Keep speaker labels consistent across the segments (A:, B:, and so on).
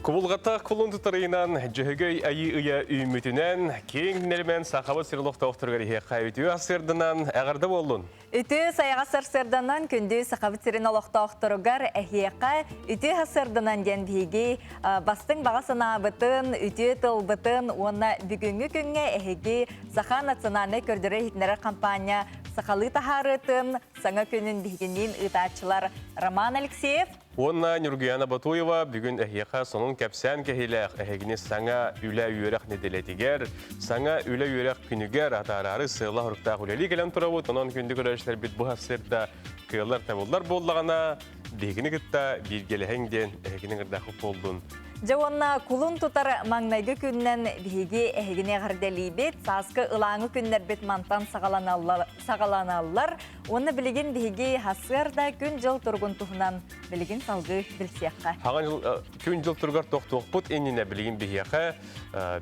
A: Кубулҕата кулун тутарыйынан Дьөһөгөй айыы ыйа үүммүтүнэн киэҥ нэлэмэн сахабыт сир олохтоохторугар иһиэххэ үтүө сырданан эҕэрдэ буоллун!
B: Үтүө сайаҕас сарсыарданан күндү Сахабыт сирин олохтоохторугар эһиэхэ үтүө сарсыарданан диэн биһиги бастыҥ баҕа санаабытын, үтүө тылбытын уонна бүгүҥҥү күҥҥэ эһиги Саха национальнай көрдөрөр-иһитиннэрэр хампаанньа сахалыы таһаарыытын саҥа күнүн биһигинниин ыытааччылар Роман Алексеев
A: Уонна Ньургуяна Батуева бүгүн эһиэхэ сонун кэпсээн кэһиилээх эһигини саҥа үлэ-үөрэх нэдиэлэтигэр, саҥа үлэ-үөрэх күнүгэр атаараары сыала-соруктаах үлэлии кэлэн турабыт. Онон күндү көрөөччүлэрбит бу сырда кыаллар-табыллар буоллаҕына, биһигини кытта бииргэлэһиҥ диэн эһигини ыҥырдаахпыт буоллун.
B: Дьэ уонна кулун тутар маҥнайгы күнүнэн биһиги эһигини эҕэрдэлиибит. Сааскы ылааҥы күннэрбит мантан саҕаланаллар. Уонна билигин биһиги сарсыарда күн-дьыл туругун туһунан билигин салгыы билсиэххэ.
A: Хаҥа дьыл күн-дьыл туругар тохтуохпут иннинэ билигин биһиэхэ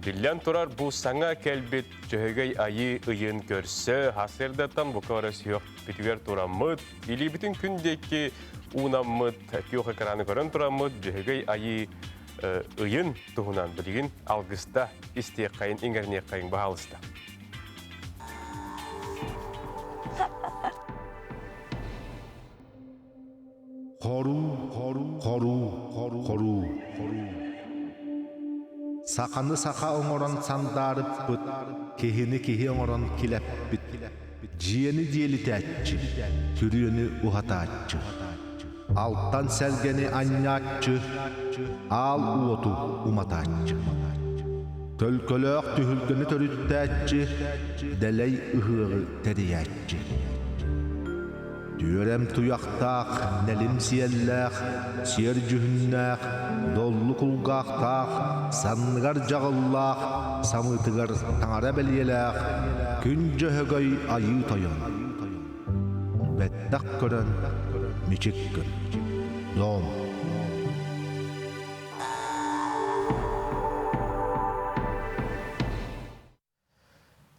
A: биллэн турар бу саҥа кэлбит Дьөһөгөй Айыы ыйын көрсө сарсыардаттан бука бары сүһүөхпүтүгэр тураммыт, илиибитин күн диэки уунаммыт, күөх экраны көрөн тураммыт Дьөһөгөй Айыы ыйын туһунан билигин алгыста истиэххэйин, иҥэриниэххэйин баһаалыста.
C: Хоруу, хоруу, хоруу, Саханы саха оҥорон сандаарыппыт, киһини киһи оҥорон килэппит, дьиэни дьиэлитээччи, күрүөнү уһатааччы, алтан сэргэни анньааччы, аал уоту уматааччы. Төлкөлөөх түһүлгэни төрүттээччи, дэлэй ыһыаҕы тэрийээччи. Түөрэм туйахтаах, нэлим сиэллээх, сиэр дьүһүннээх, доллу кулгаахтаах, санныгар дьаҕыллаах, самыытыгар таҥара бэлиэлээх, күн дьөһөгөй айыы тойон. Бэттэх көрөн, мичик гын. Дом.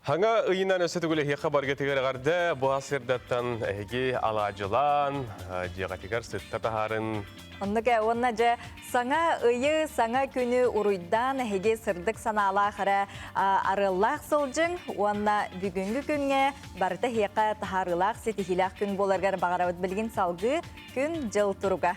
A: Хаҥа ыйынан өссө төгүл эһиэхэ баргытыгар эҕэрдэ бу сырдаттан эһиги алаадьылаан, дьиэҕитигэр сытта таһаарын.
B: Оннук уонна дьэ саҥа ыйы, саҥа күнү уруйдаан эһиги сырдык санаалаах эрэ арыаллаах сылдьыҥ уонна бүгүҥҥү күҥҥэ барыта эһиэхэ таһаарыылаах ситиһиилээх күн буоларыгар баҕарабыт билигин салгыы күн-дьыл туруга.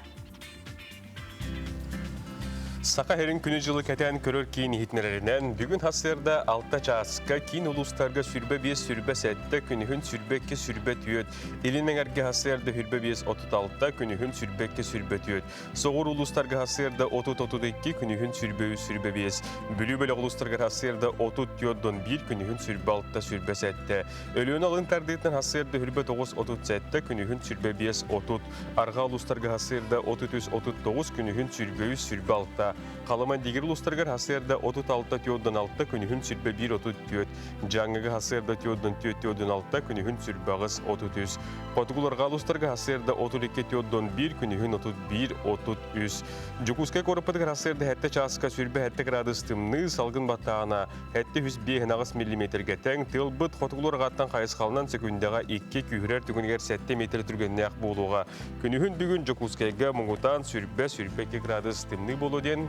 A: Саха сирин күнү-дьылы кэтээн көрөр киин иһитиннэрэринэн, бүгүн сарсыарда 6 чааска киин улуустарга сүрбэ 5 сүрбэ 7, күнүһүн сүрбэ 2 сүрбэ 4, илин эҥэргэ сарсыарда сүрбэ 5 36, күнүһүн сүрбэ 2 сүрбэ 4, соҕуруу улуустарга сарсыарда 30-32, күнүһүн сүрбэ 3 сүрбэ 5, Бүлүү бөлөх улуустарыгар сарсыарда 34-1, күнүһүн сүрбэ 6 сүрбэ 7, Өлүөнэ алын тардыытынан сарсыарда сүрбэ 9 37, күнүһүн сүрбэ 5 30, Арҕаа улуустарга сарсыарда 33-39, күнүһүн 23-26. Халыма Дигир улуустарыгар сарсыарда 36-46, күнүһүн 21-34. Дьааҥыга сарсыарда 44-46, күнүһүн 28-33. Хотугу арҕаа улуустарга сарсыарда 32-41, күнүһүн 31-33. Дьокуускай куораппытыгар сарсыарда 7 чааска 27 градус тымныы, салгын баттааҕына 705 миллиметргэ тэҥ, тыалбыт хотугулуу-арҕааттан хайысхалынан сөкүүндэҕэ 2 күүһүрэр түгэнигэр 7 метр түргэннээх буолуоҕа. Күнүһүн бүгүн Дьокуускайга муҥутаан сүрбэ сүрбэ 2 градус тымныы буолуо диэн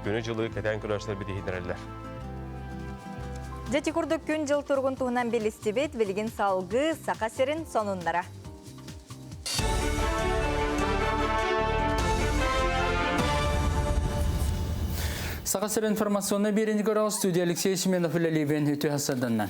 A: күнү-дьылы кэтээн көрөөччүлэр битиһиннэрэллэр.
B: Дьэ ити курдук күн-дьыл туругун туһунан билистибит, билигин салгыы Саха сирин сонуннара.
D: Саха сир информационнай биэриини көрөҕө студия Алексей Семенов үлэлиибин үтүө хасарданнан.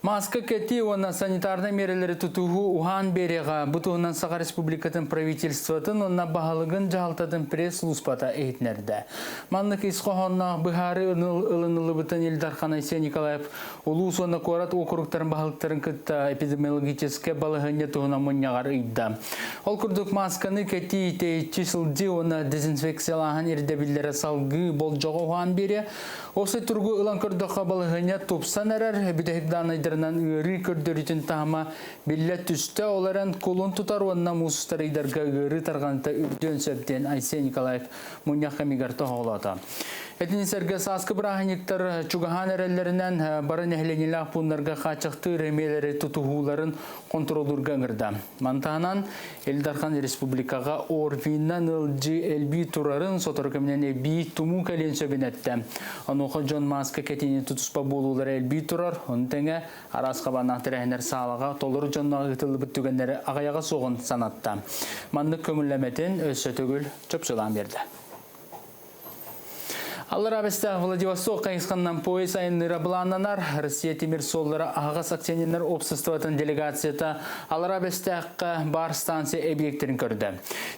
D: Маска кэтии уонна санитарнай миэрэлэри тутуһуу уһаан биэриэҕэ. Бу туһунан Саха Республикатын правительствотын уонна баһылыгын дьаһалтатын пресс-службата иһитиннэрдэ. Маннык ис хоһоонноох быһаарыы ылыныллыбытын Ил Дархан Айсен Николаев Улуус уонна куорат уокуруктарын баһылыктарын кытта эпидемиологическай балаһыанньа туһунан мунньаҕар ыйда. Ол курдук маасканы кэтии, тэйиччи сылдьыы уонна дезинфекциялааһын ирдэбиллэрэ салгыы болдьоҕо уһаан биэриэ. Осы туругу ылан көрдөххө балаһыанньа тупсан эрэр, бүтэһик даанайдарынан ыарыы көрдөрүүтүн таһыма биллэ түстэ, ол эрэн кулун тутар уонна муус устар ыйдарга ыарыы тарҕаныыта үрдүөн сөп диэн Айсен Николаев мунньах кэмигэр тоһоҕолоото. Итини сэргэ сааскы бырааһынньыктар чугаһаан эрэллэринэн бары нэһилиэнньэлээх пууннарга хааччахтыыр миэрэлэри тутуһууларын хонтуруоллуурга ыҥырда. Маны таһынан Ил Дархан республикаҕа ОРВИ-нан ыалдьыы элбии турарын сотору кэминэн эбии тумуу кэлиэн сөбүн эттэ. Онуоха дьон мааска кэтиини тутуспат буолуулара элбии турар, ону тэҥэ араас хабааннаах тэрээһиннэр саалаҕа толору дьонноох ыытыллыбыт түгэннэри аҕыйаҕа суоҕун санатта. Маннык көҥүллэмэтин өссө төгүл чопчулаан биэрдэ. Аллараа Бэстээх Владивосток хайысханнан поезд айанныыра былааннанар. Россия тимир суоллара аһаҕас акционернар обществотын делегацията Аллараа Бэстээххэ баар станция эбийиэктэрин көрдө.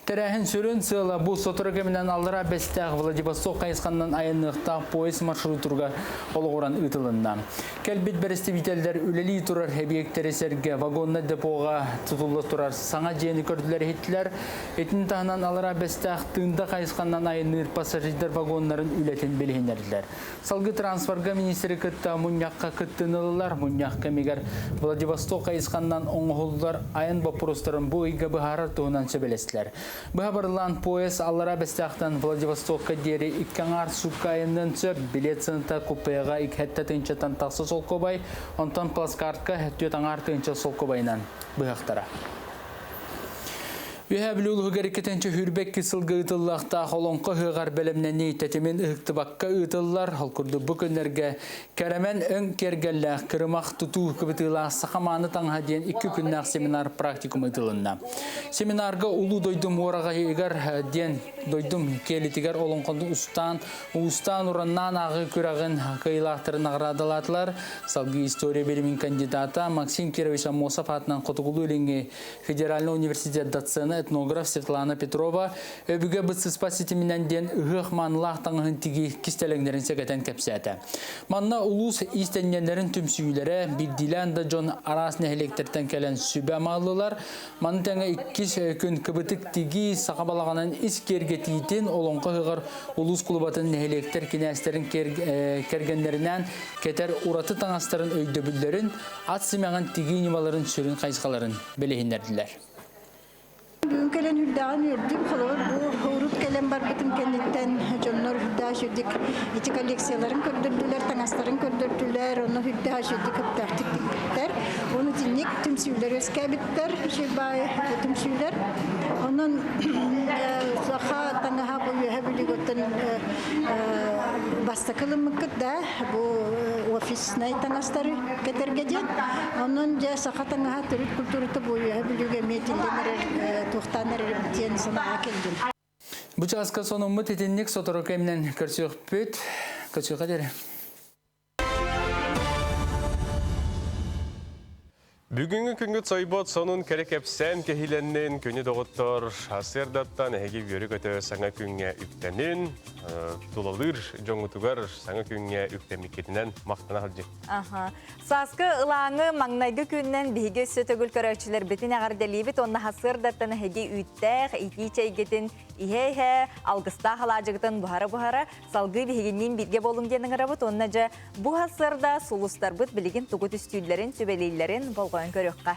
D: Тэрээһин сүрүн сыала бу сотору кэминэн Аллараа Бэстээх Владивосток хайысханнан айанныахтаах поезд маршрутугар олоҕуран ыытылынна. Кэлбит бэрэстэбиитэллэр үлэлии турар эбийиэктэри сэргэ вагоннай депоҕа тутулла турар саҥа дьиэни көрдүлэр-иһиттилэр. Итини таһынан Аллараа Бэстээх Тында хайысханнан айанныыр пассажирдар вагоннарын үлэтин билиһиннэрдилэр. Салгыы транспорга министри кытта мунньахха кыттыыны ыллылар. Мунньах кэмигэр Владивосток хайысханнан оҥоһуллар айан боппуруостарын бу ыйга быһаарар туһунан сөбүлэстилэр. Быһа барыллаан поезд Аллараа Бэстээхтэн Владивостокка диэри икки аҥаар суукка айанныан сөп. Билет сыаната купеҕа икки тыһыынчаттан тахса солкуобай, онтон плацкартка 4,5 тыһыынча солкуобайынан быһахтара. Үөһээ Бүлүү улууһугар иккитинчи сүүрбэкки сылга ыытыллыахтаах Олоҥхо ыһыаҕар бэлэмнэнии тэтимин ыһыктыбакка ыытыллар. Ол курдук бу күннэргэ Кэрэмэн өҥ киэргэллээх кырымах тутуу кыбытыылаах саха мааны таҥаһа диэн икки күннээх семинар практикум ыытылынна. Семинарга Улуу дойдум уораҕайыгар диэн дойдум киэлитигэр олоҥхону устаан, уустаан ураннаан ааҕыы күрэҕин кыайыылаахтарын наҕараадалаатылар. Салгыы история билимин кандидата Максим Кирович Аммосов аатынан Хотугулуу-Илиҥҥи федеральный университет доцена, этнограф Светлана Петрова өбүгэ быссыспат ситиминэн диэн ыһыах маанылаах таҥаһын тигии кистэлэҥнэрин сэгэтэн кэпсээтэ. Манна улуус иистэнньэннэрин түмсүүлэрэ, биирдиилээн да дьон араас нэһилиэктэртэн кэлэн сүбэ амааллылар. Маны тэҥэ иккис күн кыбытык тигии саха балаҕанын ис киэргэтиитин олоҥхо ыһыҕар улуус кулубатын нэһилиэктэр кинээстэрин кэргэннэринээн кэтэр ураты таҥастарын өйдөбүллэрин ат симэҕин тигии ньымаларын сүрүн хайысхаларын билиһиннэрдилэр.
E: Бүгүн кэлэн үрдээҕин үөрдүм. Холобур, бу урут кэлэн барбытым кэнниттэн дьоннор үрдээх үчүгдүк ити коллекцияларын көрдөрдүлэр, таҥастарын көрдөрдүлэр, ону үрдээх үчүгдүк кыптаахтык тикпиттэр. Ону итинник түмсүүлэр үөскээбиттэр, үчүгэй баай түмсүүлэр. Онон саха таҥаһа бу үөһэ бүлүүгүттэн бастакы ылыммыккыт да бу офиснай таҥастары кэтэргэ диэн. Онон дьэ саха таҥаһа төрүт культурата бу үөһэ Бүлүүгэ эмиэ тиллэн эрэр, туохтаан эрэр диэн санааҕа кэллим.
D: Бу чааска сонуммут итинник сотору кэминэн көрсүөхпүт. Көрсүөххэ диэри.
A: Бүгүҥҥү күҥҥүт сойбот сонун кэрэ кэпсээн кэһиилэннин, күнү доҕоттор, сарсыардаттан эһиги үөрэ-көтө саҥа күҥҥэ үктэнин, тулалыыр дьоҥҥутугар саҥа күҥҥэ үктэммиккитинэн махтана сылдьыҥ.
B: Аха. Сааскы ылааҥы маҥнайгы күнүнэн биһиги өссө төгүл көрөөччүлэрбитин эҕэрдэлиибит уонна сарсыардаттан эһиги үүттээх итии чэйгитин иһэ-иһэ, алгыстаах алаадьыгытын буһара-буһара Салгыы биһигинниин бииргэ буолуҥ диэн ыҥырабыт уонна дьэ бу сарсыарда сулустарбыт билигин тугу түстүүллэрин, сүбэлииллэрин болҕойон көрүөххэ.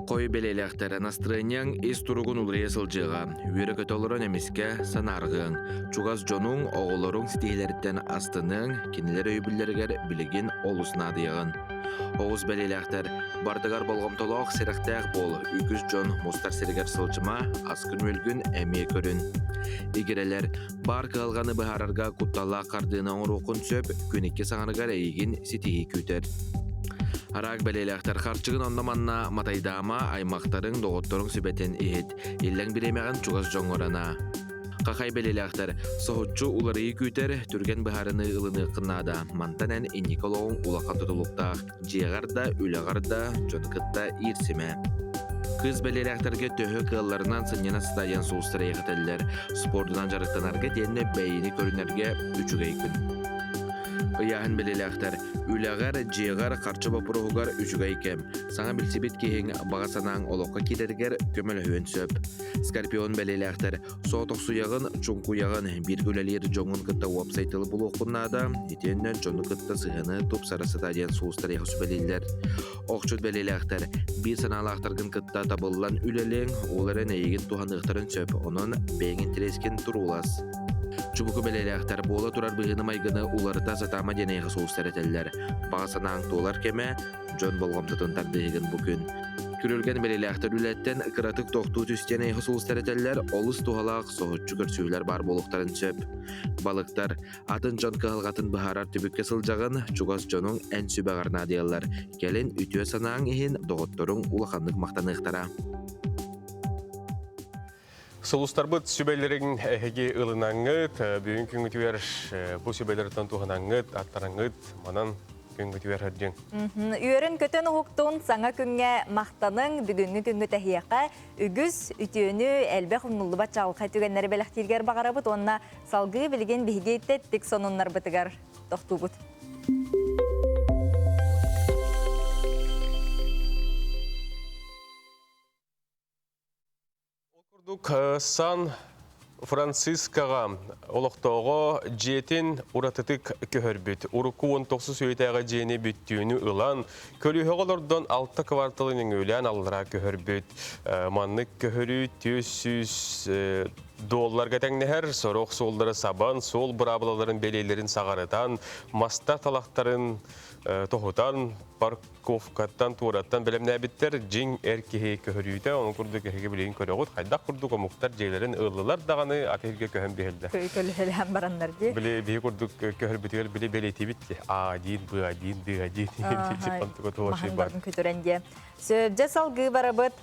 F: Хой бэлиэлээхтэр настырыанньаҥ ис туругун уларыйа сылдьыаҕа. Үөрэ-көтө олорон эмискэ санаарҕыаҥ. Чугас дьонуҥ, оҕолоруҥ ситиһиилэриттэн астыныаҥ, кинилэр өйөбүллэригэр билигин олус наадыйаҕын. Оҕус бэлиэлээхтэр Бардыгар болҕомтолоох, сэрэхтээх буол, үгүс дьон мустар сиригэр сылдьыма, аскын-үөлгүн эмиэ көрүн. Игирэлэр, баар кыһалҕаны быһаарарга кутталлаах хардыыны оҥоруоххун сөп, күн икки саҥарыгар эйигин ситиһии күүтэр. Араак бэлиэлээхтэр харчыгын онно-манна матайдаама, аймахтарыҥ, доҕотторуҥ сүбэтин иһит. Иллэҥ бириэмэҕин чугас дьоҥҥор анаа. Хахай бэлиэлээхтэр, соһуччу уларыйыы күүтэр, түргэн быһаарыныы ылыныаххын наада. Мантан эн инники олоҕуҥ улахан тутулуктаах. Дьиэҕэр да, үлэҕэр да дьону кытта иирсимэ. Кыыс бэлиэлээхтэргэ төһө кыалларынан сынньана сытайан сулустар эйэхэтэллэр. Спордунан дьарыктанарга итиэннэ бэйэни көрүнэргэ үчүгэй күн. Ыйааһын бэлиэлээхтэр үлэҕэр, дьиэҕэр харчы боппуруоһугар үчүгэй кэм. Саҥа билсибит киһиҥ баҕа санааҥ олоххо киирэригэр көмөлөһүөн сөп. Скорпион бэлиэлээхтэр соотохсуйаҕын, чуҥкуйаҕын, бииргэ үлэлиир дьоҥҥун кытта уопсай тылы булуоххун наада, итиэннэ дьону кытта сыһыаны тупсара сыта диэн сулустар эйиэхэ сүбэлииллэр. Охчут бэлиэлээхтэр биир санаалаахтаргын кытта табыллан үлэлиэҥ, ол эрэн эйигин туһаныахтарын сөп, онон бэйэҥ интэриэскин туруулас. Чубуку бэлиэлээхтэр буола турар быһыыны-майгыны уларыта сатаама диэн эйиэхэ сулустар этэллэр. Баҕа санааҥ туолар кэмэ, дьон болҕомтотун тардыһыгын бу күн. Күрүлгэн бэлиэлээхтэр үлэттэн кыратык тохтуу түстэн эйиэхэ сулустар этэллэр, олус туһалаах соһуччу көрсүһүүлэр баар буолуохтарын сөп. Балыктар атын дьон кыһалҕатын быһаарар түбүккэ сылдьаҕын, чугас дьонуҥ эн сүбэҕэр наадыйаллар. Кэлин үтүө санааҥ иһин доҕотторуҥ улаханнык махтаныахтара.
A: Сулустарбыт сүбэлэрин эһиги ылынаҥҥыт, бүгүн күҥҥүтүгэр бу сүбэлэртэн туһанаҥҥыт, аттараҥҥыт, манан күҥҥүтүгэр сылдьыҥ.
B: Үөрэн-көтөн уһуктун, саҥа күҥҥэ махтаныҥ, бүгүҥҥү күҥҥүт эһиэхэ үгүс үтүөнү, элбэх умнуллубат чаҕылхай түгэннэри бэлэхтииргэр баҕарабыт уонна салгыы билигин биһиги тэттик сонуннарбытыгар тохтуубут.
A: Ол курдук Сан Францискоҕа олохтооҕо дьиэтин уратытык көһөрбүт. Урукку 19 үйэтээҕи дьиэни бүттүүнү ылан, көлүөһэҕэ олордон алта кварталын өҥүөлээн аллараа көһөрбүт. Маннык көһөрүү 400 долларга тэҥнэһэр, сорох суоллары сабан, суол быраабылаларын бэлиэлэрин саҕарытан, маста талахтарын тоһутан, парковкаттан туораттан бэлэмнээбиттэр дьиҥ эр киһи көһөрүүтэ ону курдук эһиги билигин көрөҕүт хайдах курдук омуктар дьиэлэрин ыллылар даҕаны аты сиргэ көһөн биһэллэр
B: көлүһэлээн бараннар дии
A: били биһи курдук көһөрбүтүгэр били бэлиэтиибит а диин б диин д диин
B: маһын көтөрөн диэ сөбдьэ салгыы барабыт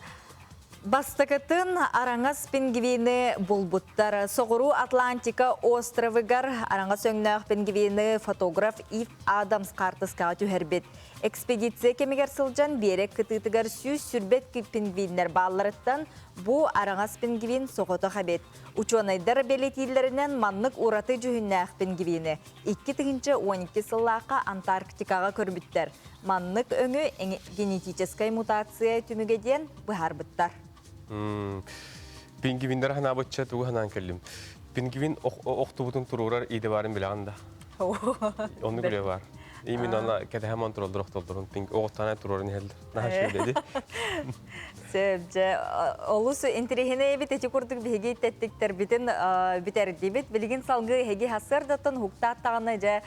B: Бастакытын араҥас пингвины булбуттар. Соҕуруу Атлантика островыгар араҥас өҥнөөх пингвины фотограф Ив Адамс хаартыскаҕа түһэрбит. Экспедиция кэмигэр сылдьан биэрэк кытыытыгар 120 пингвиннэр баалларыттан бу араҥас пингвин соҕотох эбит. Учуонайдар бэлиэтииллэринэн маннык ураты дьүһүннээх пингвины 2012 сыллаахха Антарктикаҕа көрбүттэр. Маннык өҥү генетическай мутация түмүгэ диэн быһаарбыттар.
A: Пингвиннэр ханаабычча тугу ханаан кэллим. Пингвин охтубутун туруорар иде баарын билэҕин да? Оннук үлэ бар. Именно ана кэтэһэ монтролдор охтолдорун оҕоттаана туруоран иһэллэр. Наһаа үчүгэй
B: Сөп, дьэ, олус интэриэһинэй эбит ити курдук биһиги тэттиктэрбитин бүтэрдибит. Билигин салгыы эһиги сарсыардаттан уһуктааттаҕына дьэ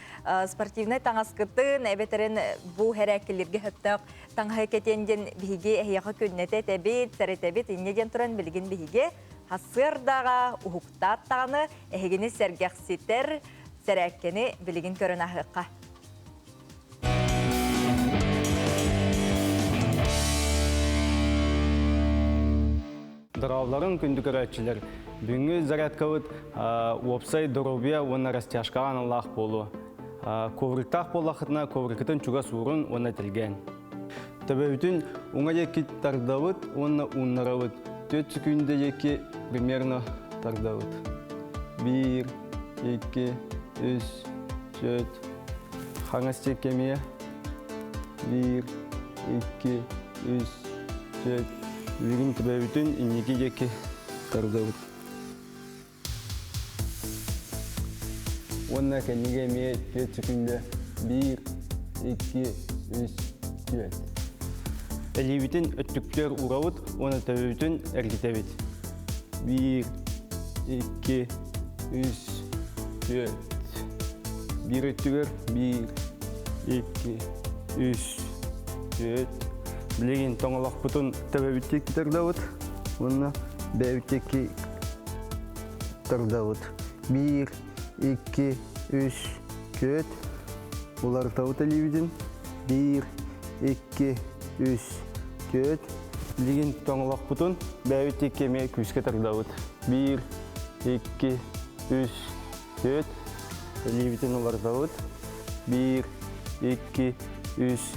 B: спортивнай таҥаскытын эбэтэрин бу хэрээккилиргэ сөптөөх таҥаһы кэтиэн диэн биһиги эһиэхэ күннэтэ этэбит, сэрэтэбит. Инньэ диэн туран билигин биһиги сарсыардаҕа уһуктааттаҕына эһигини сэргэхситэр сэрээккэни билигин көрөн аһыахха.
G: Дорооболорун күндү көрөөччүлэр! Бүгүҥҥү зарядкабыт уопсай доруобуйа уонна растяжкаҕа аналлаах буолуо. Ковриктаах буоллаххытына коврикытын чугас уурун уонна тэлгээн. Төбөбүтүн уҥа диэки тардабыт уонна ууннарабыт. Түөрт секунда диэки примерно тардабыт. Биир, икки, үс, түөрт, Хаҥас диэки эмиэ биир, икки, үс, түөрт. Бүгүн төбөбүтүн инники диэки тардабыт. Уонна кэннигэ эмиэ түөрт секунда. Биир, икки, үс, түөрт. Илиибитин өттүктүөр уурабыт уонна төбөбүтүн эргитэбит. Биир, икки, үс, түөрт. Биир өттүгэр биир, икки, үс, түөрт. Билигин тоҥолохпутун төбөбүт диэки тардабыт уонна бэйэбит диэки тардабыт. Биир, икки, үс, түөрт. Уларытабыт илиибитин. Биир, икки, үс, түөрт. Билигин тоҥолохпутун бэйэбит диэки эмиэ күүскэ тардабыт. Биир, икки, үс, түөрт. Илиибитин уларытабыт. Биир, икки, үс,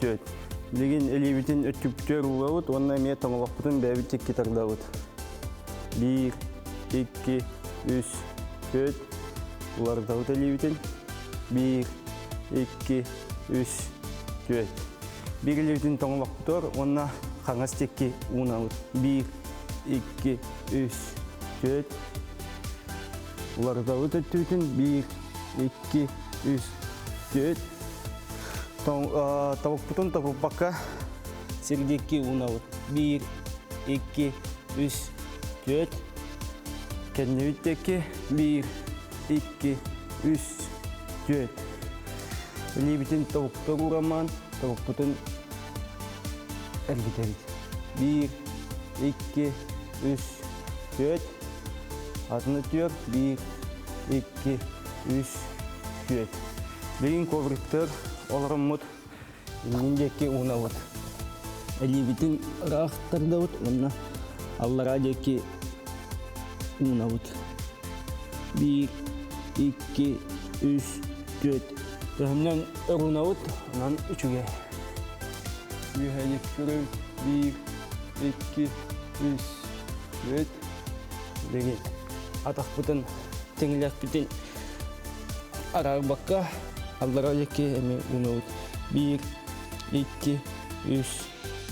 G: түөрт. Билигин илиибитин өттүктүөр уурабыт уонна эмиэ тоҥолохпутун бэйэбит икки тардабыт. Биир, икки, үс, түөрт. Уларытабыт илиибитин. Биир, икки, үс, түөрт. Биир илиибитин тоҥолохтор уонна хаҥас диэки уунабыт. Биир, икки, үс, түөрт. Уларытабыт өттүбүтүн. Биир, икки, үс, түөрт. Тобукпутун тобуппакка сир диэки уунабыт. Биир, икки, үс, түөрт. Кэннибит диэки биир, икки, үс, түөрт. Илиибитин тобуктар уурамаан, тобукпутун эргитэбит. Биир, икки, үс, түөрт. Атыны түөрт, биир, икки, үс, түөрт. Билигин ковриктар олороммут иннин диэки уунабыт. Илиибитин ыраах тардабыт уонна аллараа диэки уунабыт. Биир, икки, үс, түөрт. Төһөннөн уунабыт, онон үчүгэй. Үөһэ диэки көрөбүт. Биир, икки, үс, түөрт. Билигин атахпытын тиҥилэхпитин араарбакка аллараа диэки эмиэ уунабыт. Биир, икки, үс,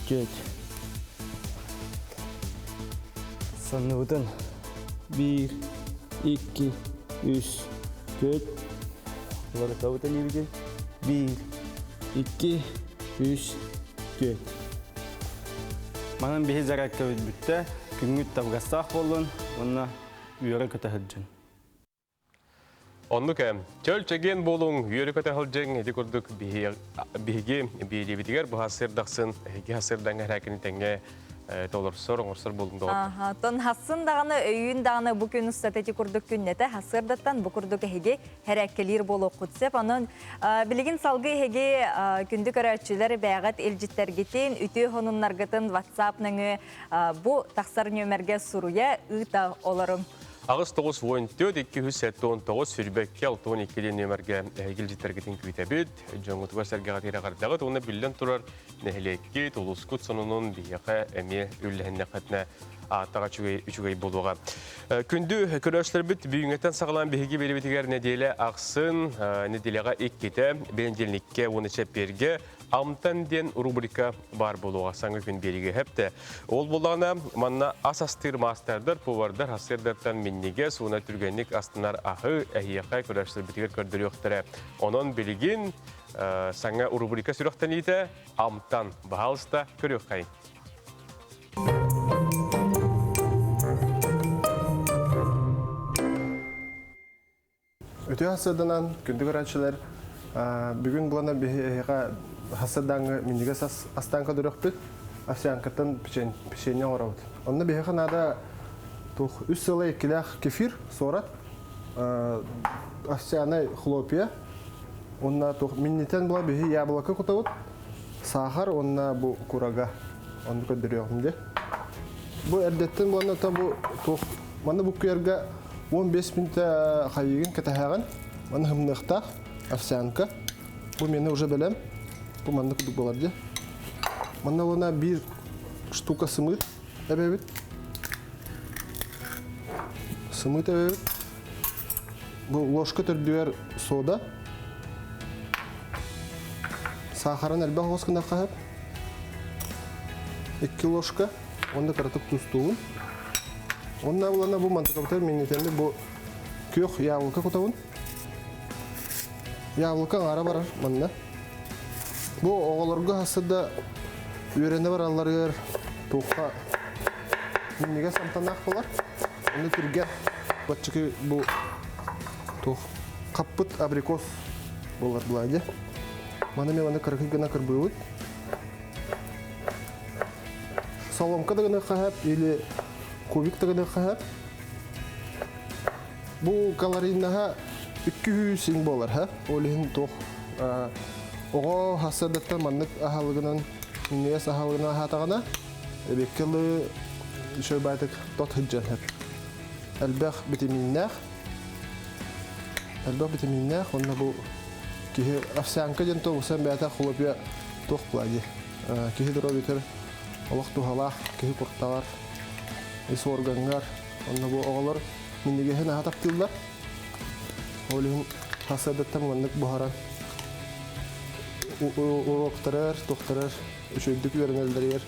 G: түөрт. Санныбытын биир, икки, үс, түөрт. Уларытабыт илиибитин. Биир, икки, үс, түөрт. Манан биһи зарядкабыт бүттэ. Күҥҥүт табыгастаах буоллун уонна үөрэ-көтө сылдьын.
A: Оннук ээ. Чөл чэгиэн буолуҥ, үөрэ-көтө сылдьыҥ. Ити курдук биһиги биэриибитигэр бу сырдахсын, эһиги сырдаҥҥа эрээкини тэҥҥэ толорсор, оҥорсор буолуҥ доҕоттор.
B: Оттон хассын даҕаны, өйүүн даҕаны бу күн устата ити курдук күннэтэ хасыардаттан бу курдук эһиги хэрээккэлиир буолуоххут сөп. Онон билигин салгыы эһиги күндү көрөөччүлэр бэйэҕит илдьиттэргитин, үтүө сонуннаргытын WhatsApp нөҥүө бу тахсар нүөмэргэ суруйа ыыта олоруҥ.
A: 8 9 14 279 22 62 диэн нүөмэргэ эһиги илдьиттэргитин күүтэбит. Дьоҥҥутугар сэргэҕитигэр эҕэрдэҕит уонна биллэн турар нэһилиэккит, улуускут сонунун биһиэхэ эмиэ үллэһиннэххитинэ ааттаҕа үчүгэй, үчүгэй буолуоҕа. Күндү көрөөччүлэрбит бүгүҥҥэттэн саҕалаан биһиги биэриибитигэр нэдиэлэ ахсын нэдиэлэҕэ иккитэ, бэнидиэнньиккэ уонна чэппиэргэ Амтан диэн рубрика баар буолуоҕа саҥа күн биэриигэ хэптэ. Ол буоллаҕына, манна ас астыыр маастардар, повардар сарсыардаттан минньигэс уонна түргэнник астынар аһы эһиэхэ көрөөччүлэрбитигэр көрдөрүөхтэрэ. Онон билигин саҥа рубрика сүрэхтэниитэ Амтан. Баһаалыста көрүөххэйиҥ.
H: Үтүө хассыаданан күндү көрөөччүлэр, бүгүн булана биһиэхэ хассыадааҥҥы минньигэс ас астаан көрдөрүөхпүт. Овсянкаттан печенье оҥоробут. Онно биһиэхэ наада туох үс сыла иккилээх кефир, суорат, овсяный хлопья, уонна туох миннитэн була биһи яблоко кутабыт, саахар уонна бу курага. Онну көрдөрүөҕүм дии. Бу эрдэттэн буолна то бу туох манна буккуйарга 15 мүнүүтэ хайыгын кэтэһэҕин. Маны хымныахтаах овсянка. Бу мені уже бэлэм. Бу манна курдук буолар дии. Манна уонна биир штука сымыыт эбэбит. Сымыыт эбэбит. Бу ложка төрдүгэр сода. Саахарын элбэх оҕус гына хаһып. Икки ложка. Онно кыратык тустуубун. Онно булана бу мантыкабытыгар минньитэммит бу күөх яблоко кутабын. Яблоко аҥаара барар манна. Бу оҕолорго хасса да үөрэнэ баралларыгар туохха минньигэс амтаннаах буолар. Онно түргэн баччыкы бу туох хаппыт абрикос буолар буолаа Маны мен маны кыракый гына кырбыыбыт. Соломка да гына хаһап или кубик да гына хаһап. Бу калорийнаһа 200 син буолар ха. Ол иһин туох оҕо хассардаттан маннык аһалыгынан минньигэс аһалыгынан аһаатаҕына эбиэккэ ылы үчүгэй баайтык тот сылдьан сөп. Элбэх битэмииннээх элбэх битэмииннээх уонна бу киһи овсянка диэн туох бэйэтэ хлопья туох буолаа дии киһи доруобуйатыгар олох туһалаах киһи куртаҕар ис органҥар онно бу оҕолор минньигэһин аһа таптыыллар ол иһин хас сырдаттан маннык буһаран. уроктарар, тохтарар, үчүгдүк үөрэнэллэригэр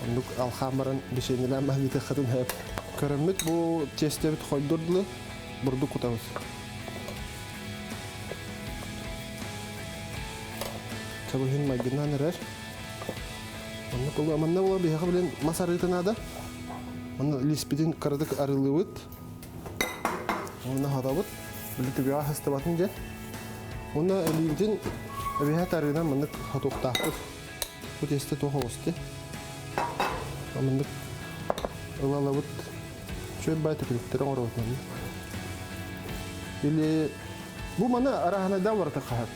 H: оннук алхаан баран бишенилээн маһыытыаххытын сөп. Көрөммүт бу тиэстэбит хойдур дылы бурдук кутабыт. Чабыһын майгыннаан эрэр. Оннук ол манна була биһиэхэ билин мас арыыта наада. Онно лиспитин кыратык арыылыыбыт. Онно хатабыт. Били түгэҕэ хастыбатын дьэ. Уонна илиибитин эбиһээт арыынан маннык хотуохтаахпыт. Бу тиэстэ туох оҕусти. Маннык ылалабыт. Чөл бай төкүнүктэри оҥоробут маннык. Или бу маны араһанайда барыта хаһар.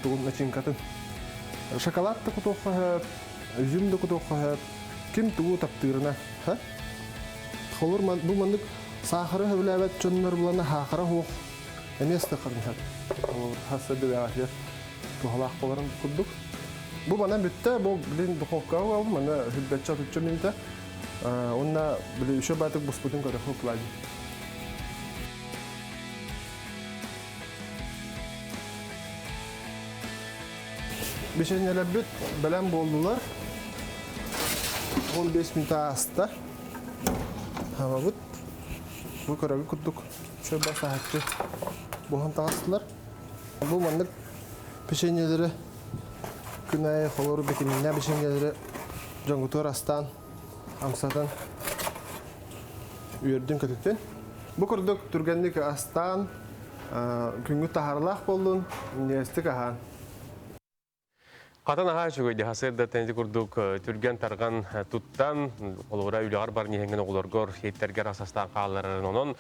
H: Тугун начинкатын. Шоколад да кутуохха сөп, изюм да кутуохха сөп. Ким тугу таптыырына. Холур бу маннык саахары сөбүлээбэт дьоннор булана хаахара суох эмиэ ыстахарын сөп. Холобур, хас да туһалаах боларын курдук. Бу манан бүттэ, бу билин духовкаҕа угабын, манна хүлбэччэ отучча минутэ. Уонна били еще баатык буспутун көрөххө плади. Бишеннелербит бэлэм буоллулар. 15 минута ааста. Хабабыт. Бу көрөгү курдук чөбө саһаччы буһан таҕыстылар. Бу маннык печеньелери күн аайы холору битиминнээх печеньелери дьоҥҥутугар астаан, амсатан үөрдүн көтүтүн. Бу курдук түргэнник астаан, күҥҥүт таһаарылаах буоллун, минньигэстик аһаан.
A: Хатан аһаа үчүгэй сырдаттан ити курдук түргэн-тарҕан туттан, холобура үлэҕэр бар ниһэҥҥин оҕолоргор хиттэргэр асастаан хаалларарын. Онон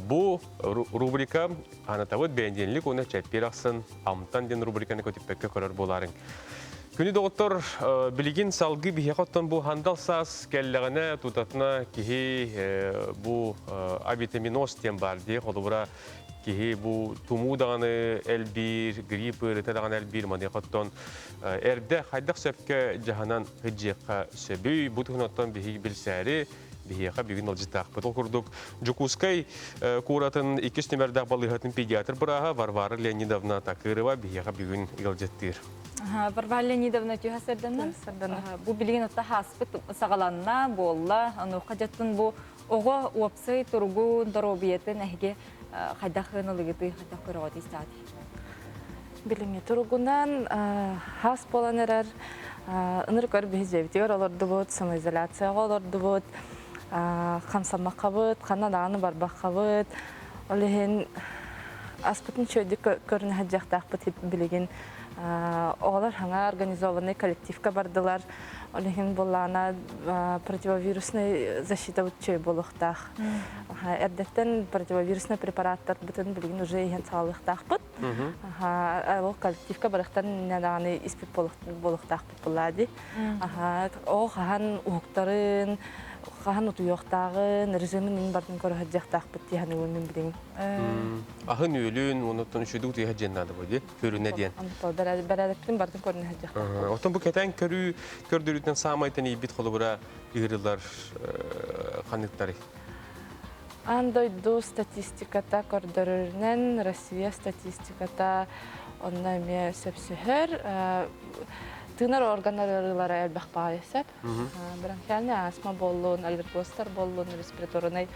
A: бу рубрика анатабыт бэндиэнлик уонна чэппиэр ахсын амтан диэн рубриканы көтүппэккэ көрөр буолаарыҥ. Күнү доҕоттор, билигин салгыы биһиэхэ оттон бу хандал саас кэллэҕинэ тутатына киһи бу авитаминоз диэн баар дии, холобура киһи бу тумуу даҕаны элбиир, грипп ыарыыта даҕаны элбиир, маныаха оттон эрдэ хайдах сөпкө дьаһанан сылдьыахха сөбүй? Бу туһунан оттон биһиги билсээри биһиэхэ бүгүн ылдьытаахпыт. Ол курдук Дьокуускай куоратын иккис нүмердээх балыыһатын педиатр бырааһа Варвара Леонидовна Такырова биһиэхэ бүгүн ыалдьыттыыр.
B: Варвара Леонидовна түһэ сырданна. Бу билигин отта хааспыт саҕаланна, буолла. Онуоха дьаттын бу Оҕо уопсай туругун, доруобуйатын эһиги хайдах ылыгытый, хайдах көрөҕүтүй саат?
I: Билиҥҥи туругунан хас буолан эрэр ынырык өр биһи дьиэбитигэр олордубут, самоизоляцияҕа олордубут, хамсаммаккабыт, ханна даҕаны барбаккабыт. Ол иһин аспытын үчүгэйдик көрүнэ сылдьыахтаахпыт билигин. Оҕолор саҥа организованный коллективка бардылар. Ол иһин буоллаҕына противовирусный защита үчүгэй буолуохтаах. Эрдэттэн противовирусный препараттарбытын билигин уже иһэн саҕалыахтаахпыт. Ол коллективка барыахтан даҕаны испит буолуохтаахпыт буоллаа дии. Ол хаһан уһуктарын, хаһан утуйуохтааҕын, режимин мин бардын көрө сылдьыахтаахпыт дии саныыбын мин билигин.
A: Аһын үөлүн, оннуттан үчүгэй утуйа сылдьыан наада бу дии. Көрүнэ диэн.
I: Бэрээдэкпитин бардын көрүнэ сылдьыахтаахпыт.
A: Оттон бу кэтээн көрүү көрдөрүүтүнэн саамай тэнийбит холобура ыырылар ханныктарый?
I: Аан дойду статистиката көрдөрөрүнэн Россия статистиката онно эмиэ сөпсөһөр. Тыынар органнар ыарыылара элбэх баҕайы сөп. Бронхиальный астма буоллун, аллергозтар буоллун, респираторнай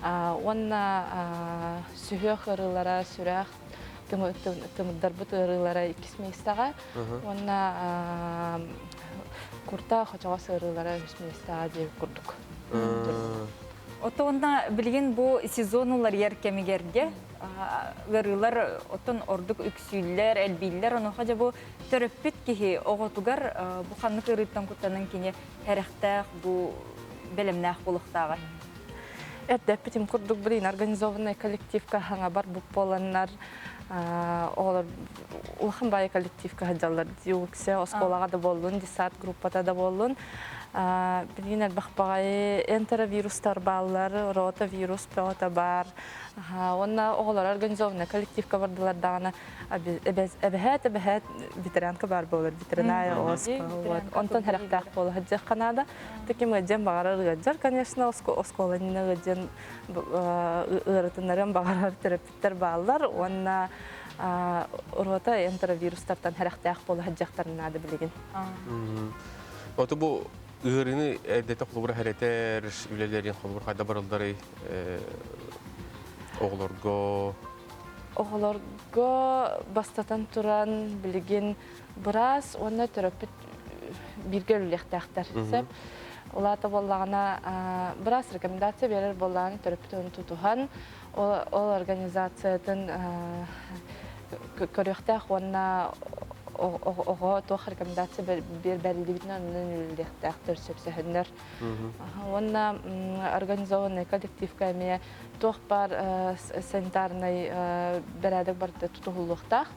I: уонна сүһүөх ыарыылара, сүрэх, тымырдарбыт ыарыылара иккис миэстэҕэ уонна куртах хочоҕос ыарыылара үһүс миэстэҕэ диэбит курдук.
B: Оттон билигин бу сезон уларыйар кэмигэргэ ыарыылар оттон ордук үксүүллэр, элбииллэр. Онуоха дьэ бу төрөппүт киһи оҕотугар бу ханнык ыарыыттан куттанан кини сэрэхтээх, бу бэлэмнээх буолуохтааҕый?
I: Эрдэппитим курдук блин организованный коллективка хаҥа барбыт буоланнар оҕолор улахан баайы коллективка сылдьаллар дии үксэ оскуолаҕа да буоллун, детсад группата да буоллун. Билигин элбэх баҕайы энтеровирустар бааллар, ротавирус бөҕөтө баар. Уонна оҕолор организованный коллективка бардылар даҕаны эбэһээт эбэһээт ветеринарка баар буолар, ветеринария оспа. Онтон хэрэхтээх буола сылдьыахха наада. Таким ыалдьан баҕарар ыалдьар, конечно, оскуола иннинэ ыалдьан ыарытыннарыан баҕарар төрөппүттэр бааллар уонна рота энтеровирустартан хэрэхтээх буола сылдьыахтарын наада билигин.
A: Ото бу ыарыыны эрдэтэ холобура хэрэтэр үлэлэрин холобур хайда барылларый оҕолорго?
I: Оҕолорго бастатан туран билигин быраас уонна төрөппүт бииргэ үлэлиэхтээхтэр. Сөп. Улаата буоллаҕына быраас рекомендация биэрэр буоллаҕына төрөппүт ону тутуһан ол организациятын көрүөхтээх уонна оҕо туох рекомендация бэриллибитинэн онон үлэлиэхтээхтэр сөпсөһөннөр. Уонна организованный коллективка эмиэ туох баар санитарнай бэрээдэк барыта тутуһуллуохтаах.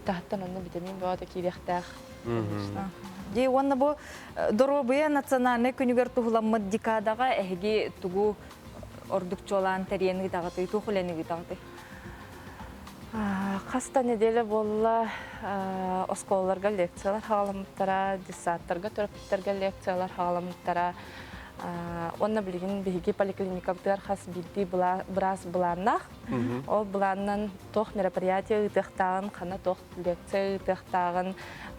I: Таһыттан онно витамин бөҕөтө киириэхтээх.
B: Дии уонна бу доруобуйа национальнай күнүгэр туһуламмыт декадаҕа эһиги тугу ордук чуолаан тэрийэн ыытаҕытый, туох үлэни ыытаҕытый?
I: Хас да неделя буолла оскуолаларга лекциялар хаҕаламмыттара, детсадтарга төрөппүттэргэ лекциялар хаҕаламмыттара. Уонна билигин биһиги поликлиникабытыгар хас биирдии быраас былааннаах. Ол былаанынан туох мероприятие ыытыахтааҕын, ханна туох лекция ыытыахтааҕын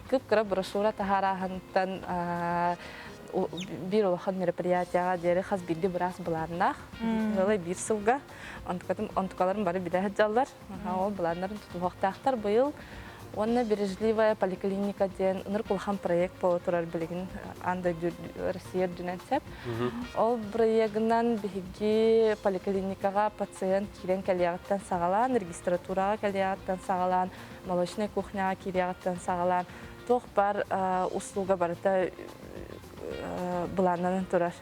I: кып-кыра брошюра таһаарааһынтан биир улахан мероприятияҕа диэри хас биирдии быраас былааннаах. Ыалай биир сылга онтукаларын бары билэ сылдьаллар. Ол былааннарын тутуһуохтаахтар быйыл. Уонна бережливая поликлиника диэн ынырык улахан проект буола турар билигин аан дойду Россия үрдүнэн сөп. Ол проегынан биһиги поликлиникаҕа пациент киирэн кэлиэҕиттэн саҕалаан, регистратураҕа кэлиэҕиттэн саҕалаан, молочнай кухняҕа киириэҕиттэн саҕалаан туох баар услуга барыта былааннанан турар.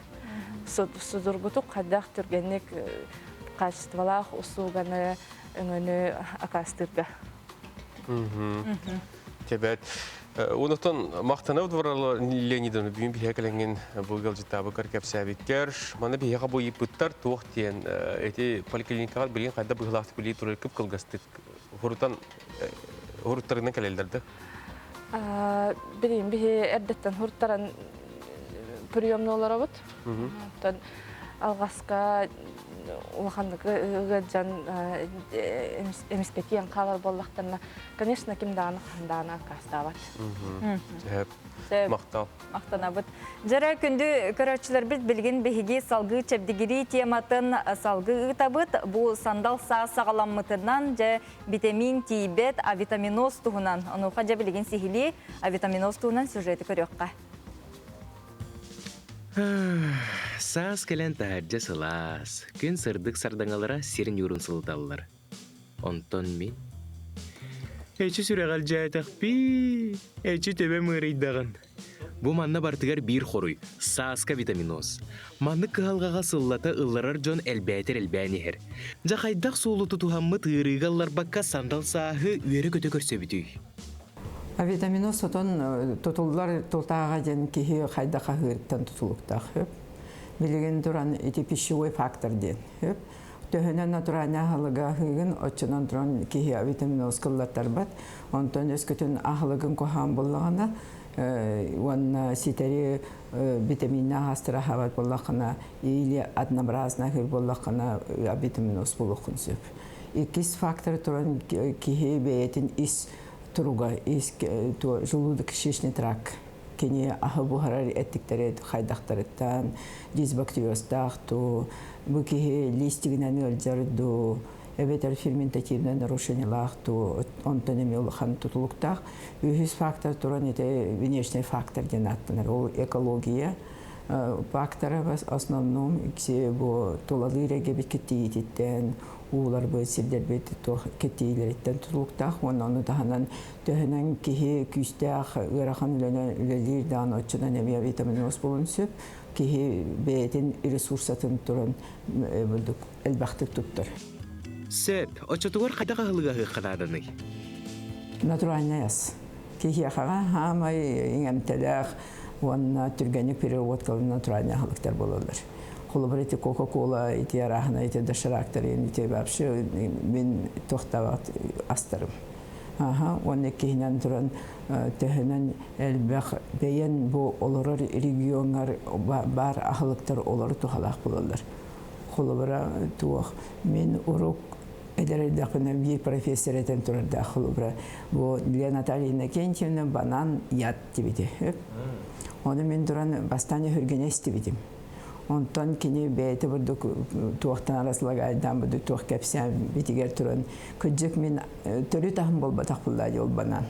I: Судургутук хайдах түргэнник качестволаах услуганы өҥөнү акаастыырга.
A: Тебет. Онотон мақтанып дворалы Леонидовна бүгүн биһэ кэлэҥин бу ыалдьыттаабыккар кэпсээбиккэр маны биһиэхэ бу ыйыппыттар туох диэн эти поликлиникаҕа билигин хайда быһыылаахтык билии турар кып кылгастык хурутан хуруттарынан кэлэллэр да
I: Билигин биһи эрдэттэн хуруттаран приемну олоробут. Оттон алҕаска улаханнык ыалдьан эмискэтиэн хаалар буоллахтарына, конечно, ким даҕаны хаһан даҕаны аккаастаабат.
A: Махтал.
B: Махтанабыт. Дьэрэ күндү көрөөччүлэрбит билигин биһиги салгыы чэбдигирии тематын салгыы ыытабыт. Бу сандал саас саҕаламмытынан дьэ витамин тиийбэт авитаминоз туһунан. Онуоха дьэ билигин сиһилии авитаминоз туһунан сюжеты көрүөххэ.
J: Саас кэлэн таһырдьа сылаас, күн сырдык сардаҥалара сир ньуурун сылыталлар. Онтон мин Эчи сүрэҕэлдьээтэхпии, эчи төбөм ыарыйдаҕын. Бу манна барытыгар биир хоруй – сааска витаминоз. Маннык кыһалҕаҕа сыллата ылларар дьон элбээтэр элбээн иһэр. Дьэ хайдах суолу тутуһаммыт ыарыыга ылларбакка сандал сааһы үөрэ-көтө көрсөбүтүй?
K: Витаминоз сотон тутуллар тутааҕа диэн киһи хайдах аһыырыттан тутулуктаах хөп. Билигин туран ити пищевой фактор диэн хөп. Төһөнөн натуральнай аһылыгы аһыыгын, оччонон туран киһи витаминоз кыллаттарбат. Онтон өскөтүн аһылыгын куһаҕан буллаҕына уонна ситэри витаминнээх аһастары аһаабат буоллаххына или однообразно аһыыр буоллаххына витаминоз буолуоххун сөп. Иккис фактор туран киһи бэйэтин ис туруга, ис желудочно-кишечный тракт кини аһы буһарар эттиктэри хайдахтарыттан дисбактериозтаах дуу, бу киһи лиистигинэн ыалдьар дуу, эбэтэр ферментативнай нарушениелаах дуу, онтон эмиэ улахан тутулуктаах. Үһүс фактор туран ити внешний фактор диэн ааттанар. Ол экология фактора в основном бу тулалыыр эйгэбит киттиититтэн, ууларбыт, сирдэрбит туох киттиилэриттэн тутулуктаах уонна ону таһынан төһөнөн киһи күүстээх ыарахан үлэнэн үлэлиир даҕаны оччонон эмиэ витаминоз буолуон сөп. Киһи бэйэтин ресурсатын туран элбэхтик туттар.
J: Сөп, оччотугар хайдах аһылыгы аһыахха нааданый?
K: Натуральный ас. Киһиэхэҕэ хаамай иҥэмтэлээх уонна түргэнник переработкаланар натуральный аһылыктар буолаллар. Холобур, ити Кока-Кола, ити арааһына, ити доширактар, ити вообще мин туохтаабат астарым. Аха, уонна иккиһинэн туран төһөнөн элбэх бэйэн бу олорор регионҥар баар аһылыктар олору туһалаах буолаллар. Холобура, туох мин урук эдэр эрдэхпинэ биир профессор этэн турардаах холобура бу для Натальи Иннокентьевны банан яд диэбитэ. Ону мин туран бастаан өһүргэнэ истибитим. Онтон кини бэйэтэ бурдук туохтан араслагайдаан бурдук туох кэпсээн битигэр туран кырдьык мин төрүт аһым буолбатах буллаа ол банан.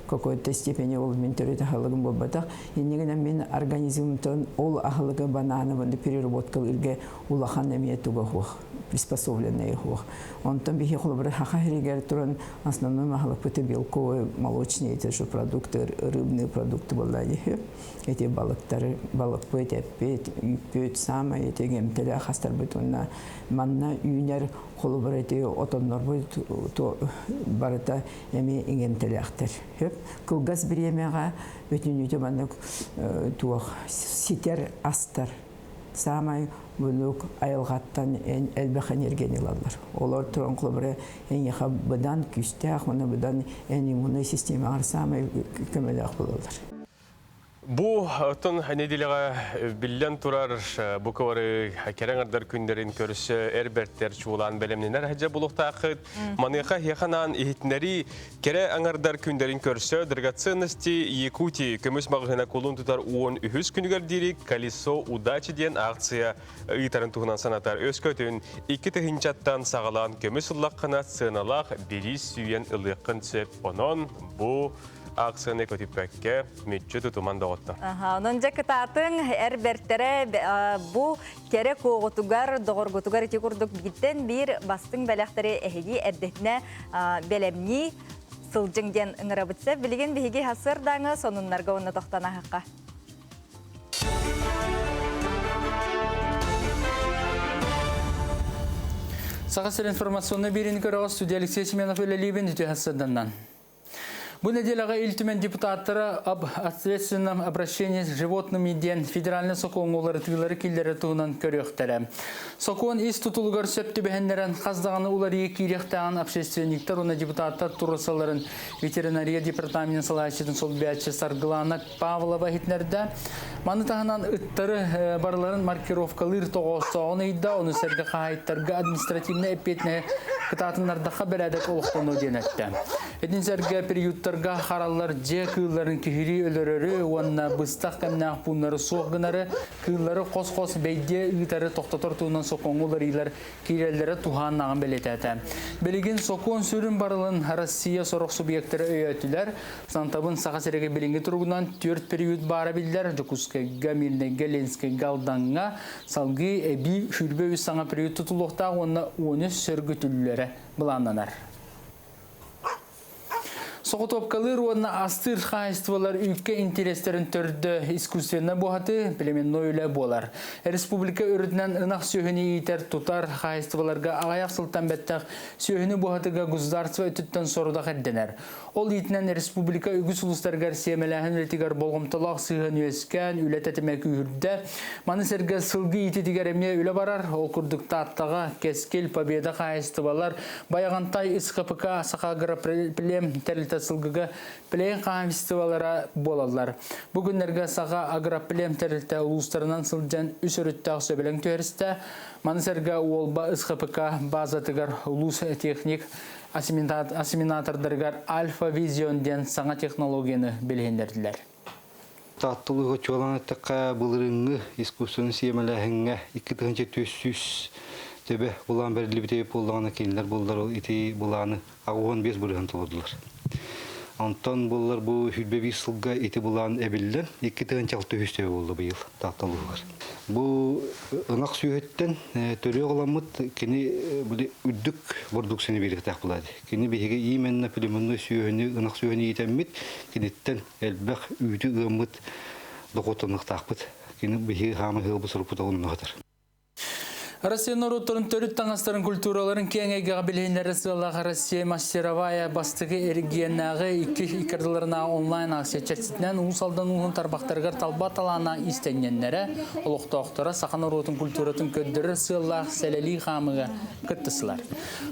K: Какой-то степени ол мин төрүт аһылыгым буолбатах. Иннигинэн мин организмтан ол аһылыгы бананы бұны переработкалыырга улахан эмиэ туга хуох приспособленные хуох. Онтон биһи холобура хаха хиригер туран основной аһылыкпыты белковые, молочные эти же продукты, рыбные продукты была эти балыктары, балыкпыт, эппит, үүппүт, самай эти гемтеле хастарбыт уонна манна үүнэр холобура эти отоннорбут барыта эми иҥэмтэлээхтэр. Хөп кылгас бириэмэҕэ бүтүннүүтэ маннык туох ситэр астар саамай bunuk айылҕаттан элбэх энергияны ылаллар. Олор туран холобура эйиэхэ быдан күүстээх уонна быдан эн иммуннай системаҕар саамай көмөлөөх буолаллар.
A: Бу оттон нэдиэлэҕэ биллэн турар бу кыбары кэрэ аҥардар күннэрин көрсө эр бэртэр чуулаан бэлэмнэнэр сылдьа булуохтааххыт. Маныаха эһиэхэ иһитиннэрии кэрэ аҥардар күннэрин көрсө Драгоценности Якутии көмүс маҕаһыына кулун тутар 13 күнүгэр диэри Колесо удачи диэн акция ыытарын туһунан санатар. Өскөтүн 2 тыһыынчаттан саҕалаан көмүс ыллаххына сыаналаах бириис сүүйэн ылыаххын сөп. Онон бу акцияны көтүппэккэ мүччү тутумаҥ доҕоттор.
B: Онон дьэ кытаатыҥ эр бэртэрэ бу кэрэ куоҕутугар, доҕоргутугар ити курдук бииртэн биир бастыҥ бэлэхтэри эһиги эрдэтинэ бэлэмнии сылдьыҥ диэн ыҥырабытса. Билигин биһиги сарсыардааҥы сонуннарга уонна тохтоон ааһыахха.
D: Саха сирин информационный биэриини көрөҕүт, студия Алексей Семенов үлэлиибин үтүө сарсыарданнан. Бу нэдиэлэҕэ Ил Түмэн депутаттара об ответственном обращении с животными диэн федеральный сокуоҥҥа уларытыылары киллэрэр туһунан көрүөхтэрэ. Сокуон ис тутулугар сөп түбэһиннэрэн хас даҕаны уларыйыы киириэхтээҕин общественниктар уонна депутаттар туруорсалларын ветеринария департаменын салайааччытын солбуйааччы Саргылана Павлова иһитиннэрдэ. Маны таһынан ыттары барыларын маркировкалыыр тоҕоостооҕун ыйда, ону сэргэ хаһаайыттарга административнай эппиэтинэһи кытаатыннардахха бэрээдэк олохтонуо диэн эттэ. Итини сэргэ приюттарга хараллар дьиэ кыылларын киһилии өлөрөрү уонна быстах кэмнээх пууннары суох гынары, кыыллары хос-хос бэйдиэ ыытары тохтотор туһунан сокуоҥҥа уларыйыылар киирэллэрэ туһааннаҕын бэлиэтээтэ. Билигин сокуон сүрүн барылын Россия сорох субъектара өйөөтүлэр. Сантабын Саха сиригэр билиҥҥи туругунан түөрт приют баара биллэр. Дьокуускайга, Мирнэйгэ, Ленскэйгэ, Алдаҥҥа салгыы эбии 23 саҥа приют тутулуохтаах уонна 13 сөргүтүллэрэ былааннанар. Соҕотуопкалыыр уонна астыыр хаһаайыстыбалар үүккэ интэриэстэрин төрдө искусственно буоһатыы, племенной үлэ буолар. Республика үрдүнэн ынах сүөһүнү иитэр, тутар хаһаайыстыбаларга аҕыйах сылтан бэттэх сүөһүнү буоһатыыга государство өттүттэн сорудах ирдэнэр. Ол иитинэн республика үгүс улуустарыгар сиэмэлээһин үлэтигэр болҕомтолоох сыһыан үөскээн, үлэ тэтимэ күүһүрдэ. Маны сэргэ сылгы иитиитигэр эмиэ үлэ барар. Ол курдук Тааттаҕа, Кэскил, Победа хаһаайыстыбалар, Байаҕантай, СХПК, Сахаагроплем тэрилтэ сылгыга плем хаһаайыстыбалара буолаллар. Бу күннэргэ Саха агроплем тэрилтэ улуустарынан сылдьан үс өрүттээх сөбүлэҥ түһэристэ. Маны сэргэ Уолба СХПК базатыгар улуус техник осеменатордарыгар Альфа Визион диэн саҥа технологияны билиһиннэрдилэр.
L: Таатта улууһа чуолаан эттэххэ, былырыыҥҥы искусственнай сиэмэлээһиҥҥэ 2400 төбө былаан бэриллибитэ буоллаҕына, кинилэр буллар ол ити былааны 85% толордулар. Онтон буллар бу 25 сылга ити былаан эбиллэн 2600 төбө буолла быйыл Таатта улууһугар. Бу ынах сүөһүттэн төрүөх ыламмыт кини үрдүк бородууксуйаны биэриэхтээх буолаады. Кини биһиги именно племенной сүөһүнү, ынах сүөһүнү иитэммит, киниттэн элбэх үүтү ыаммыт дохуоттаныахтаахпыт. Кини биһиги хаама ыалбыт суруппут олуннахатар.
D: Россия норуоттарын төрүт таҥастарын культураларын киэҥ эйгэҕэ билиһиннэрэр сыаллаах Россия мастеровая бастакы эрэгийиэннээҕи икки иккардыларынааҕы онлайн-акция чэрчитинэн Уус Алдан ууһун тарбахтарыгар талба талааннаах иистэнньэннэрэ, олохтоохторо саха норуотун культуратын көрдөрөр сыаллаах сэлэлии хаамыыга кыттыстылар.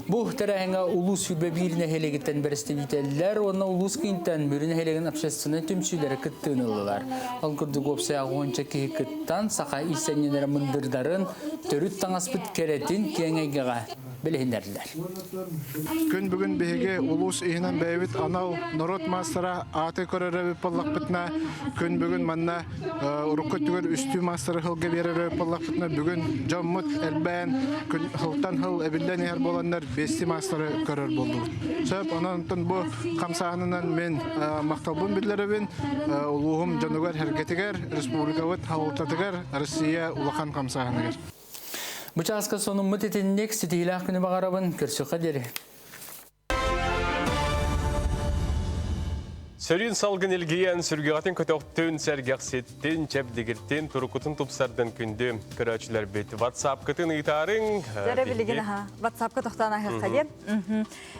D: Бу тэрээһиҥҥэ улуус 21 нэһилиэгиттэн бэрэстэбиитэллэр уонна улуус киинтэн Мүрү нэһилиэгин общественнай түмсүүлэрэ кыттыыны ыллылар. Ол курдук уопсайа уонча киһи кыттан саха иистэнньэннэрэ мындырдарын, төрүт таҥаспыт кэрэтин киэҥ эйгэҕэ билиһиннэрдилэр.
M: Күн бүгүн биһиги улуус иһинэн бэйэбит анал норуот маастара ааты көрөр эбит буоллахпытына, күн бүгүн манна урукку өттүгэр үстүү маастары сылга биэрэр эбит буоллахпытына, бүгүн дьоммут элбээн күн сылтан сыл эбиллэн иһэр буоланнар биэстии маастары көрөр буоллубут. Сөп, онон бу хамсааһынынан мин махталбын биллэрэбин улууһум дьонугар-сэргэтигэр, республикабыт салалтатыгар, Россия улахан хамсааһыныгар.
D: Бу чааска сонуммут итинник ситиһиилээх күнү баҕарабын. Көрсүөххэ диэри.
A: Сөрүүн салгын илгийэн, сүргэҕитин көтөхтүн, сэргэхситтин, чэбдигиртин, турукутун тупсардын күндү көрөөччүлэрбит. WhatsApp-кытын ыытаарыҥ.
B: Дөрө билигин аха WhatsApp-ка тохтоон аһыахха диэн.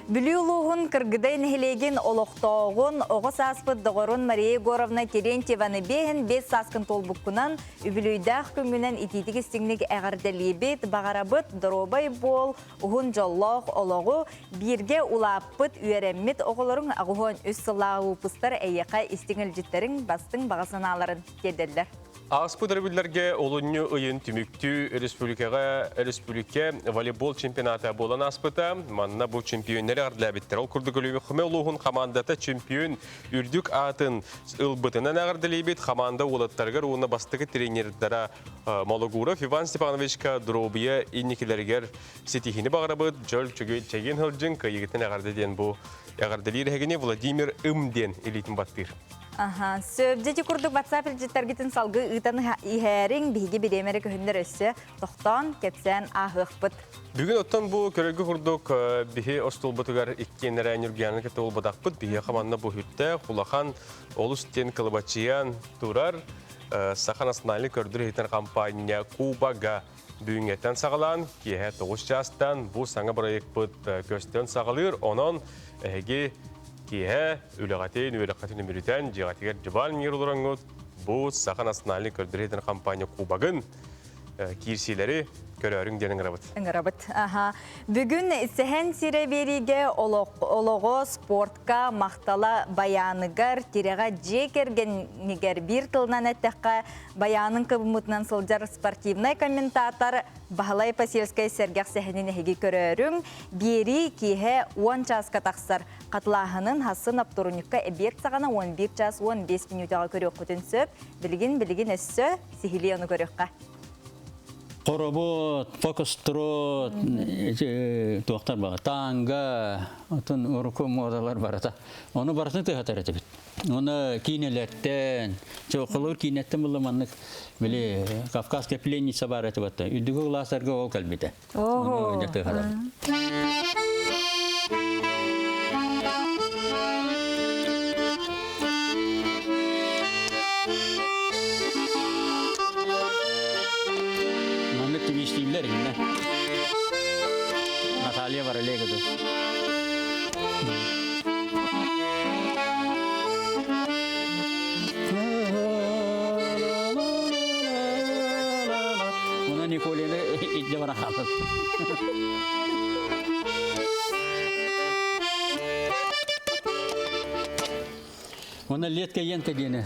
B: Бүлүү улууһун Кыргыдай нэһилиэгин олохтооҕун, оҕо сааспыт доҕорун Мария Егоровна Терентьеваны биэһин биэс сааскын туолбуккунан үбүлүөйдээх күҥҥүнэн итиитик истиҥник эҕэрдэлиибит, баҕарабыт доруобай буол, уһун дьоллоох олоҕу, бииргэ улааппыт, үөрэммит оҕолоруҥ 83 сыллааҕы выпустар эйиэхэ истиҥ илдьиттэриҥ бастыҥ баҕа санааларын тиэрдэллэр.
A: Ааспыт өрөбүллэргэ олунньу ыйын түмүктүү республикаҕа республика волейбол чемпионата буолан ааспыта. Манна бу чемпионнары эҕэрдэлээбиттэр. Ол курдук Өлүөхүмэ улууһун хамаандата чемпион үрдүк аатын ылбытынан эҕэрдэлиибит. Хамаанда уолаттарыгар уонна бастакы тренердара Мологуров Иван Степановичка доруобуйа инникилэригэр ситиһиини баҕарабыт. Дьол чэгиэн сылдьыҥ, кыайыгытын эҕэрдэ диэн бу эҕэрдэлиир эһигини Владимир Ым диэн илиитин баттыыр.
B: Аха, сөп. Дьэ курдук WhatsApp илдьиттэргитин салгыы ыытан иһээриҥ, биһиги бириэмэ эрэ көһүннэр өссө тохтоон, кэпсээн ааһыахпыт.
A: Бүгүн оттон бу көрөргө курдук биһи остуолбутугар иккиэннэрэ Ньургуйааны кытта буолбатахпыт. Биһиэхэ манна бу үттээх, улахан, олус диэн кылабачыйан турар Саха национальнай көрдөрөр-иһитиннэрэр хампаанньа Кубага бүгүҥҥэттэн саҕалаан, киэһэ 9 чаастан бу саҥа бырайыакпыт көстөн саҕалыыр. Онон эһиги киэһэ үлэҕитин, үөрэххитин үмүрүтэн, дьиэҕитигэр дьыбаан миир олороҥҥут бу Саха национальнай көрдөрөр-иһитиннэрэр хампаанньа Кубагын киирсиилэри көрөөрүҥ диэн ыҥырабыт.
B: Ыҥырабыт. Аха. Бүгүн Сэһэн сирэ биэриигэ олоҕо спортка махтала байааныгар, тирэҕэ дьиэ кэргэнигэр биир тылынан эттэххэ, байаанын кыбыммытынан сылдьар спортивнай комментатор Баһылай Посельскай сэргэх сэһэнин эһиги көрөөрүҥ. Биэрии киэһэ 10 чааска тахсар. Хатылааһынын хассын оптуорунньукка эбиэт саҕана 11 час 15 мүнүүтэҕэ көрүөххүтүн сөп. Билигин билигин өссө сиһилии ону көрүөххэ.
N: Хоробот, фокустрот, туохтар баҕа, танго, отун уруку муодалар барыта. Ону барытын тыһатар этибит. Оны киинелерттен, чоқылыр киинеттен булла маннык били Кавказская пленница бар этибит. Үрдүгү кылаастарга ол кэлбите. Оны тыһатар. Маннык тимиштииллэр инне. Наталья Варолега Муна Николины илдьэ баран хаалбыт. Уонна летка ента диэни.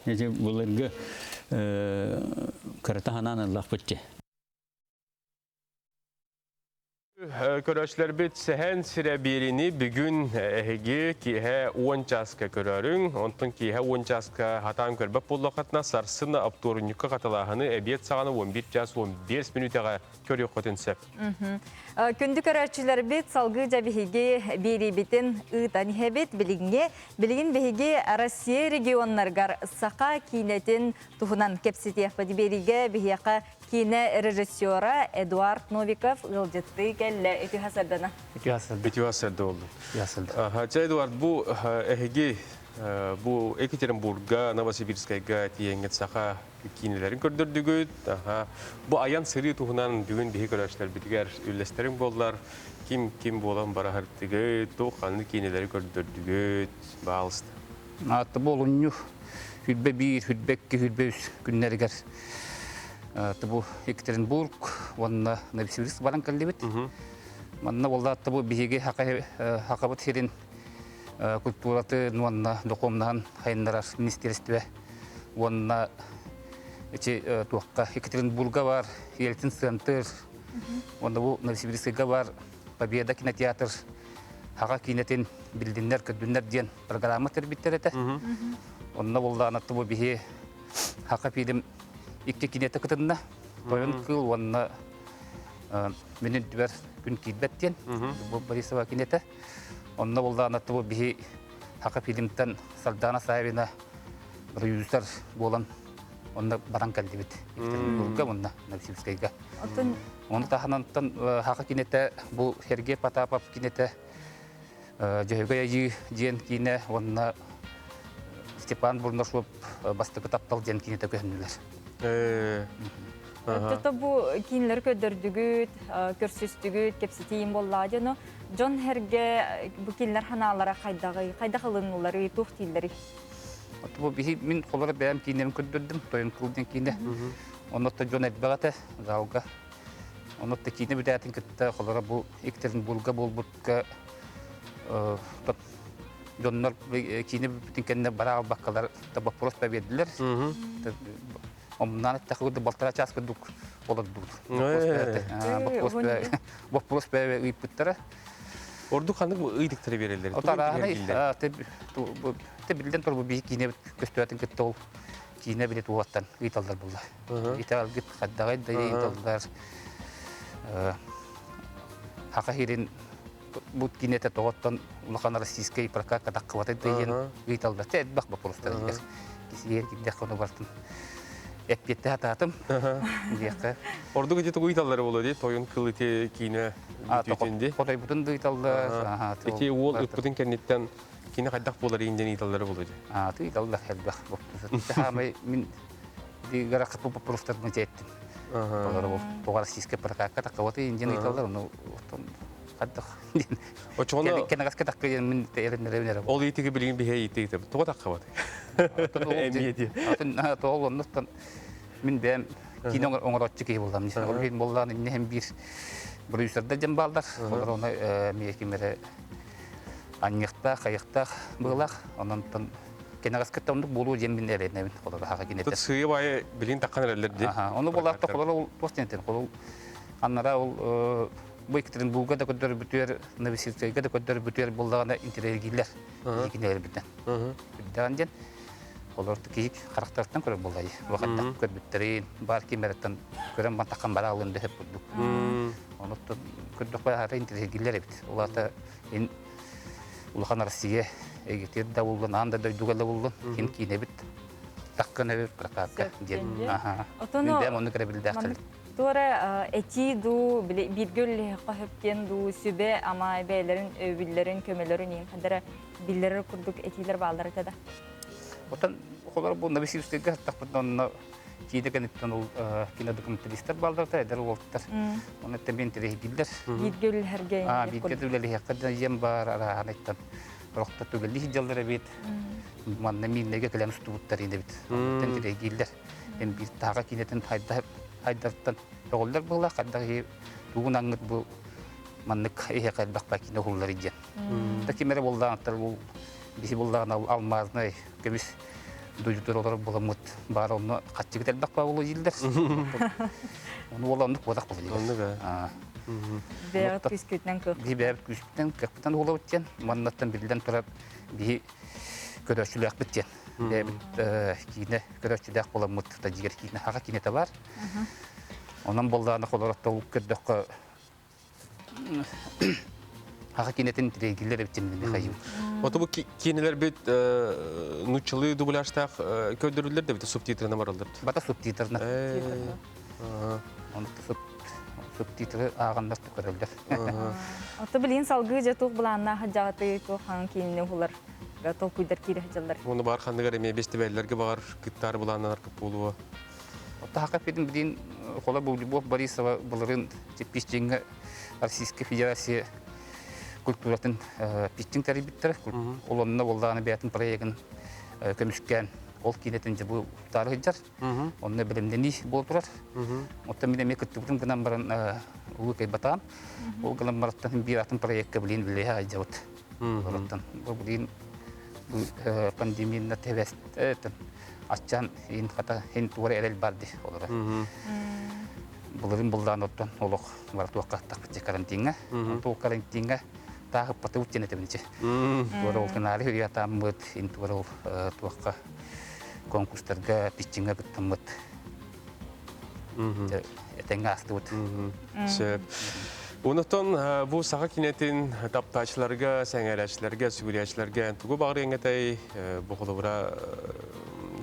N: Эти былыргы кырата ханаан ыллахпыт ти.
A: Көрөөччүлэрбит сэһэн сирэ биэриини бүгүн эһиги киэһэ 10 чааска көрөрүҥ. Онтон киэһэ 10 чааска хатаан көрбөт буоллаххытына, сарсын оптуорунньукка хатылааһыны эбиэт саҕана 11 час 15 мүнүүтэҕэ көрүөххүтүн сөп.
B: Күндү көрөөччүлэрбит, салгыы дьэ биһиги биэриибитин ыытан иһэбит. Билиҥҥи, билигин биһиги Россия регионнарыгар саха киинэтин туһунан кэпсэтиэхпит. Биэриигэ биһиэхэ Киинэ режиссера Эдуард Новиков ыалдьыттыы кэллэ. кэллэ үтүө сардана.
O: Үтүө сарда.
A: Үтүө сарда болду. Аха, чэ Эдуард, бу эһиги бу Екатеринбурга, Новосибирскайга тиийэҥҥит саха киинэлэрин көрдөрдүгүт. Аха, бу айан сырыы туһунан бүгүн биһи көрөөччүлэрбитигэр үллэстэриҥ буоллар, ким ким буолан бараһыртыгыт, туох ханнык киинэлэри көрдөрдүгүт, баалыста.
O: Аатта бу олунньу хүрбэ биир, хүрбэ икки, хүрбэ үс күннэригэр бу Екатеринбург уонна Новосибирск баран кэллибит. Манна буолла бу биһиги хакабыт сирин культуратын уонна духовнаһын хайыннарар министерство уонна ити туохха Екатеринбурга бар Ельцин центр уонна бу Новосибирскайга бар Победа кинотеатр хака киинэтин билдиннэр көрдүннэр диэн программа тэрбиттэр этэ. Онно буоллаҕына бу биһи хака фильм икки киниэтэ кытынна. Тойон кыыл уонна мин үрдүбэр күн киирбэт диэн бу Борисова киниэтэ. Онно буоллаҕына бу биһи хака фильмтэн Сардана Савина продюсер буолан онно баран кэллибит. Екатеринбурга уонна Новосибирскайга. Ону таһынан хака киниэтэ бу Сергей Потапов киниэтэ Дьөһөгөй Айыы диэн киинэ уонна Степан Бурнашов Бастакы таптал диэн киинэтэ көһүннүлэр.
B: Тото бу киинлэри көрдөрдүгүт, көрсүстүгүт, кэпсэтиим буоллаа дьону. Дьон herге бу кинилэр ханаалара хайдаҕый, хайдах ылыннулары, туох дииллэрий?
O: Бу биһи мин холоро бэйэм киинэбин көрдөрдүм, Тойон кыл диэн киинэ. Онно дьон элбэх этэ залга. Онно киинэ бүтээтин кытта холоро бу Екатеринбурга буолбутка дьоннор киинэ бүппүтүн кэннэ бара албаккалар вопрос биэрдилэр. Омуннаан эттэххэ курдук балтараа чаас курдук олордубут. Вопрос ыйпыттара.
A: Ордук ханнык ыйдыктары береллер?
O: Отарааһынай те билден турбу биһи киинэ көстүбэтин кытта ол киинэ били туһаттан ыйталлар булла. Италгыт хаддаҕай да ыйталлар. Хака хирин бу кинете тоҕоттон улахан российскай прокатка таххыбата диэн ыйталлар. Те элбэх боппуруостар илер. Кисиэр кирдэх кону бартын. Эппиэтте хатаатым. Диэххэ.
A: Ордук ити тугу ыйталлар боло ди тойон кыл ити киинэ бүтүтүн ди.
O: Хотойбутун да ыйталлар.
A: Ити уол ыппытын кэнниттэн кини хайдах буолар инден ыйталлар боло ди.
O: А ыйталлар элбэх боппуруостар. Хаамай мин гарахпы боппуруостарбын тиэттим. Олор тоҕо российскай прокатка таккабаты инден ыйталлар, ону хаддах
A: Очоҕуна
O: кенегаска такка мин эрэннэребин
A: Ол итиги билигин биһэ итиги тоҕо таккабат. Эмиэ ди.
O: Атын тоҕо оннуттан мин бэйэм киинэ оҥороччу киһи буллам. Ол иһин буоллаан инне һэм биир продюсердар дьон бааллар. Олор оны эмиэ ким эрэ анньыахтаах, хайыахтаах быылаах. Онон кенегаска оннук буолуо диэн мин эрэнэбин. Холор хаха кинетэ.
A: Тут сыйы байы билин таккан эрэллэр ди.
O: Ону буолаатта холор ол туох диэн холол аннара ол бу Екатеринбурга да көрдөрбүтүгэр, Новосибирскайга да көрдөрбүтүгэр буоллаҕына интириэргииллэр киһи Үрдэҕин диэн олор киһи харахтарыттан көрөр буоллай. Вакаттах көрбүттэрин, бар кимерэттэн көрөн бантаххан бара алын дөһөп курдук. Онуттан көрдөхпө аата интириэргииллэр эбит. Ол аата ин улахан Россия эгитир да буллун, аан да дойдуга да буллун, ким киинэбит таккын эбит прокатка диэн. Аха. Мен бэйэм онну көрө
B: Туора этии дуу, бииргэ үллэһиэххэ сөп дуу, сүбэ ама бэйэлэрин өйөбүллэрин, көмөлөрүн иһин хадара биллэрэр курдук этиилэр бааллар этэ да.
O: Оттон холор бу Новосибирскайга саттахпытына онно киинэ кэнниттэн ол кинодокументалистар бааллар эдэр уолаттар. Оны тэбин интэриэһиргииллэр.
B: Бииргэ үлэлэһэргэ.
O: Аа, бииргэ үлэлэһиэххэ диэн баар арааһанайттан рохта түгэлли сылдьаллар эбит. Манна мииннэгэ кэлэн устубуттар эбит. Онтон интэриэһиргииллэр. Эн биир тааҕа киинэтин хайдартан тоҕуллар буолла, хайдах тугун аңгыт бу маннык иһэ элбэх киинэ уһуллар диэн. Та ким эрэ буоллаҕыттар бу биһи буоллаҕына алмазный көмүс дойдутугар олорор буоламмыт баар онно хаччыгыт элбэх баа буолуо дииллэр. Ону буола оннук буолах буолар.
A: Оннук аа.
B: Бэйэҕит күүскүтүнэн кыах.
O: Биһи бэйэбит күүспүтүнэн кыахпытынан уһулабыт диэн. Маннаттан биллэн турар биһи көрөөччүлээхпит диэн. Бэйэбит киинэ көрөөччүлээх буоламмыт дьигэр киинэ хаха киинэтэ бар. Онон буоллаҕына холоротто көрдөххө хаха киинэтин тирэйгиллэр эбит дьин хайым.
A: Ото бу киинэлэрбит нуччалыы дубляжтаах көрдөрүллэр да бит субтитрына бараллар.
O: Бата субтитрына. Оны суб. Субтитры ааҕаннар көрөллөр.
B: Ото билигин салгыы дьэ туох былааннаах сылдьаҕытый, туох хаҥан киинини уһулар толкуйдар киирэ сылдьаллар?
A: Уонна баар ханныгар эмиэ бэстибээллэргэ баҕар кыттаар былааннанар буолуо.
O: Таһака пидин билин хола бу Любовь Борисова былырын питчиҥҥэ Российская Федерация культуратын питчинг тэрийбиттэр. Ол онно буоллаҕына бэйэтин проегын көмүскээн ол киинэтин дьэ бу тары сылдьар. Онно бэлэмнэнии буола турар. Оттон мин эмиэ кыттыбытым гынан баран улуу кыайбатаҕым. Ол гынан бараттан биир атын проекка билин үлэлэһэ сылдьабыт. Олортон бу билин пандемияны тэбэстэн аччаан ин хата ин туора эрэл бар ди олора. Былырын булдаан оттон олох бар туохка тахпытчы карантиҥҥа. Туох карантиҥҥа таахыппаты уттен этебинчи. Туора ол кынаары үрү ин туора ол туохка конкурстарга питчиҥҥа кыттаммыт. Этэҥҥэ астыбыт.
A: Сөп. Онотон бу саха кинетин таптаачыларга, сэҥээрээччилэргэ, сүгүрүйээччилэргэ тугу баҕарыаҥ этэй бу холобура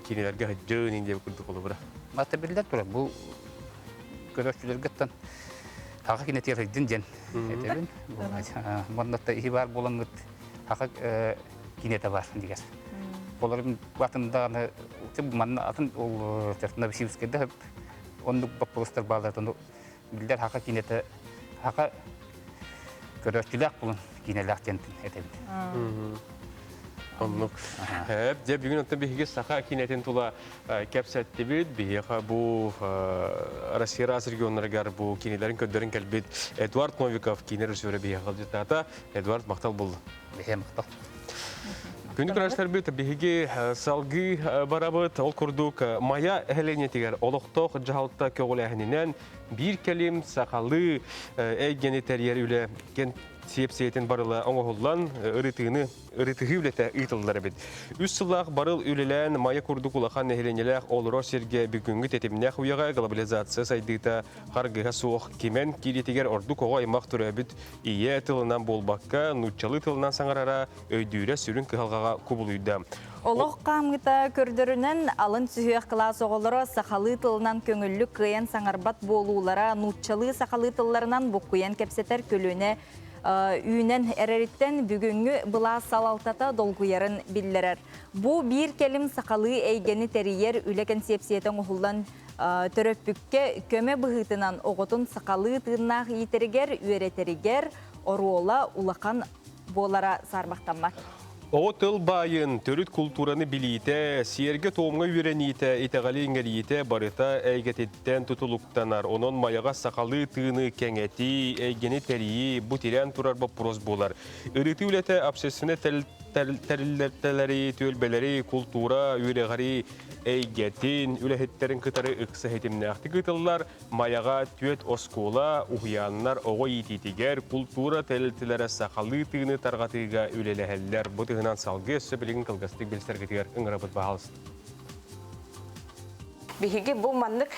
A: кинилэргэ сылдьыын индия курдук холобура.
O: Мата биллэр турар бу көрөөччүлэргеттан хаха кинетигэр сылдьын диэн этэбин. Манна иһи баар буолаҥҥыт хаха кинета бар дигэр. Олорун атын даҕаны манна атын ол Новосибирскайда оннук боппуруостар бааллар биллэр хака киинэтэ хака көрөөччүлээх булун киинэлээх диэн этэбит.
A: Оннук. Дьэ бүгүн оттон биһиги саха киинэтин тула кэпсэттибит. Биһиэхэ бу Россия араас регионнарыгар бу кинилэрин көрдөрөн кэлбит Эдуард Новиков киинэ режиссера биһиэхэ ыалдьыттаата. Эдуард махтал булла.
O: Биһиэ махтал.
A: Күндү көрөөччүлэрбит биһиги салгыы барабыт. Ол курдук Майа нэһилиэнньэтигэр олохтоох дьаһалта көҕүлээһининэн биир кэлим сахалыы эйгэни тэрийэр үлэ сиэпсийэтин барыла оҥоһуллан ырытыыны ырытыһыы үлэтэ ыытыллар эбит. Үс сыллаах барыл үлэлээн Майа курдук улахан нэһилиэнньэлээх олорор сиргэ бүгүҥҥү тэтимнээх үйэҕэ глобализация сайдыыта харгыһа суох кимэн киириитигэр ордук оҕо аймах төрөөбүт ийэ тылынан буолбакка, нууччалыы тылынан саҥарара өйдүүрэ сүрүн кыһалҕаҕа кубулуйда.
B: Олох хаамыыта көрдөрүнэн алын сүһүөх кылаас оҕолоро сахалыы тылынан көҥүллүк кыайан саҥарбат буолуулара, нууччалыы сахалыы тылларынан буккуйан кэпсэтэр көлүөнэ үүнэн эрэриттэн бүгүҥҥү былаас салалтата долгуйарын биллэрэр. Бу биир кэлим сахалыы эйгэни тэрийэр үлэ кэнсиэпсийэтэ оҥоһуллан төрөппүккэ көмө быһыытынан оҕотун сахалыы тыыннаах иитэригэр, үөрэтэригэр оруола улахан буолара саарбахтаммат.
A: Оҕо тыл баайын, төрүт култуураны билиитэ, сиэргэ-туомҥа үөрэниитэ, итэҕэли иҥэриитэ барыта эйгэтиттэн тутулуктанар. Онон Майаҕа сахалыы тыыны кэҥэтии, эйгэни тэрийии бу тирээн турар боппуруос буолар. Ырытыы үлэтэ общественнай тэрилтэлэри, түөлбэлэри, култуура, үөрэҕири эйгэтин үлэһиттэрин кытары ыкса ситимнээхтик ыытыллар. Майаҕа түөрт оскуола, уһуйааннар оҕо иитиитигэр, култуура тэрилтэлэрэ сахалыы тыыны тарҕатыыга үлэлэһэллэр. Бу тыһынан салгыы өссө билигин кылгастык билсэргитигэр ыҥырабыт баһаалыста.
P: Биһиги бу маннык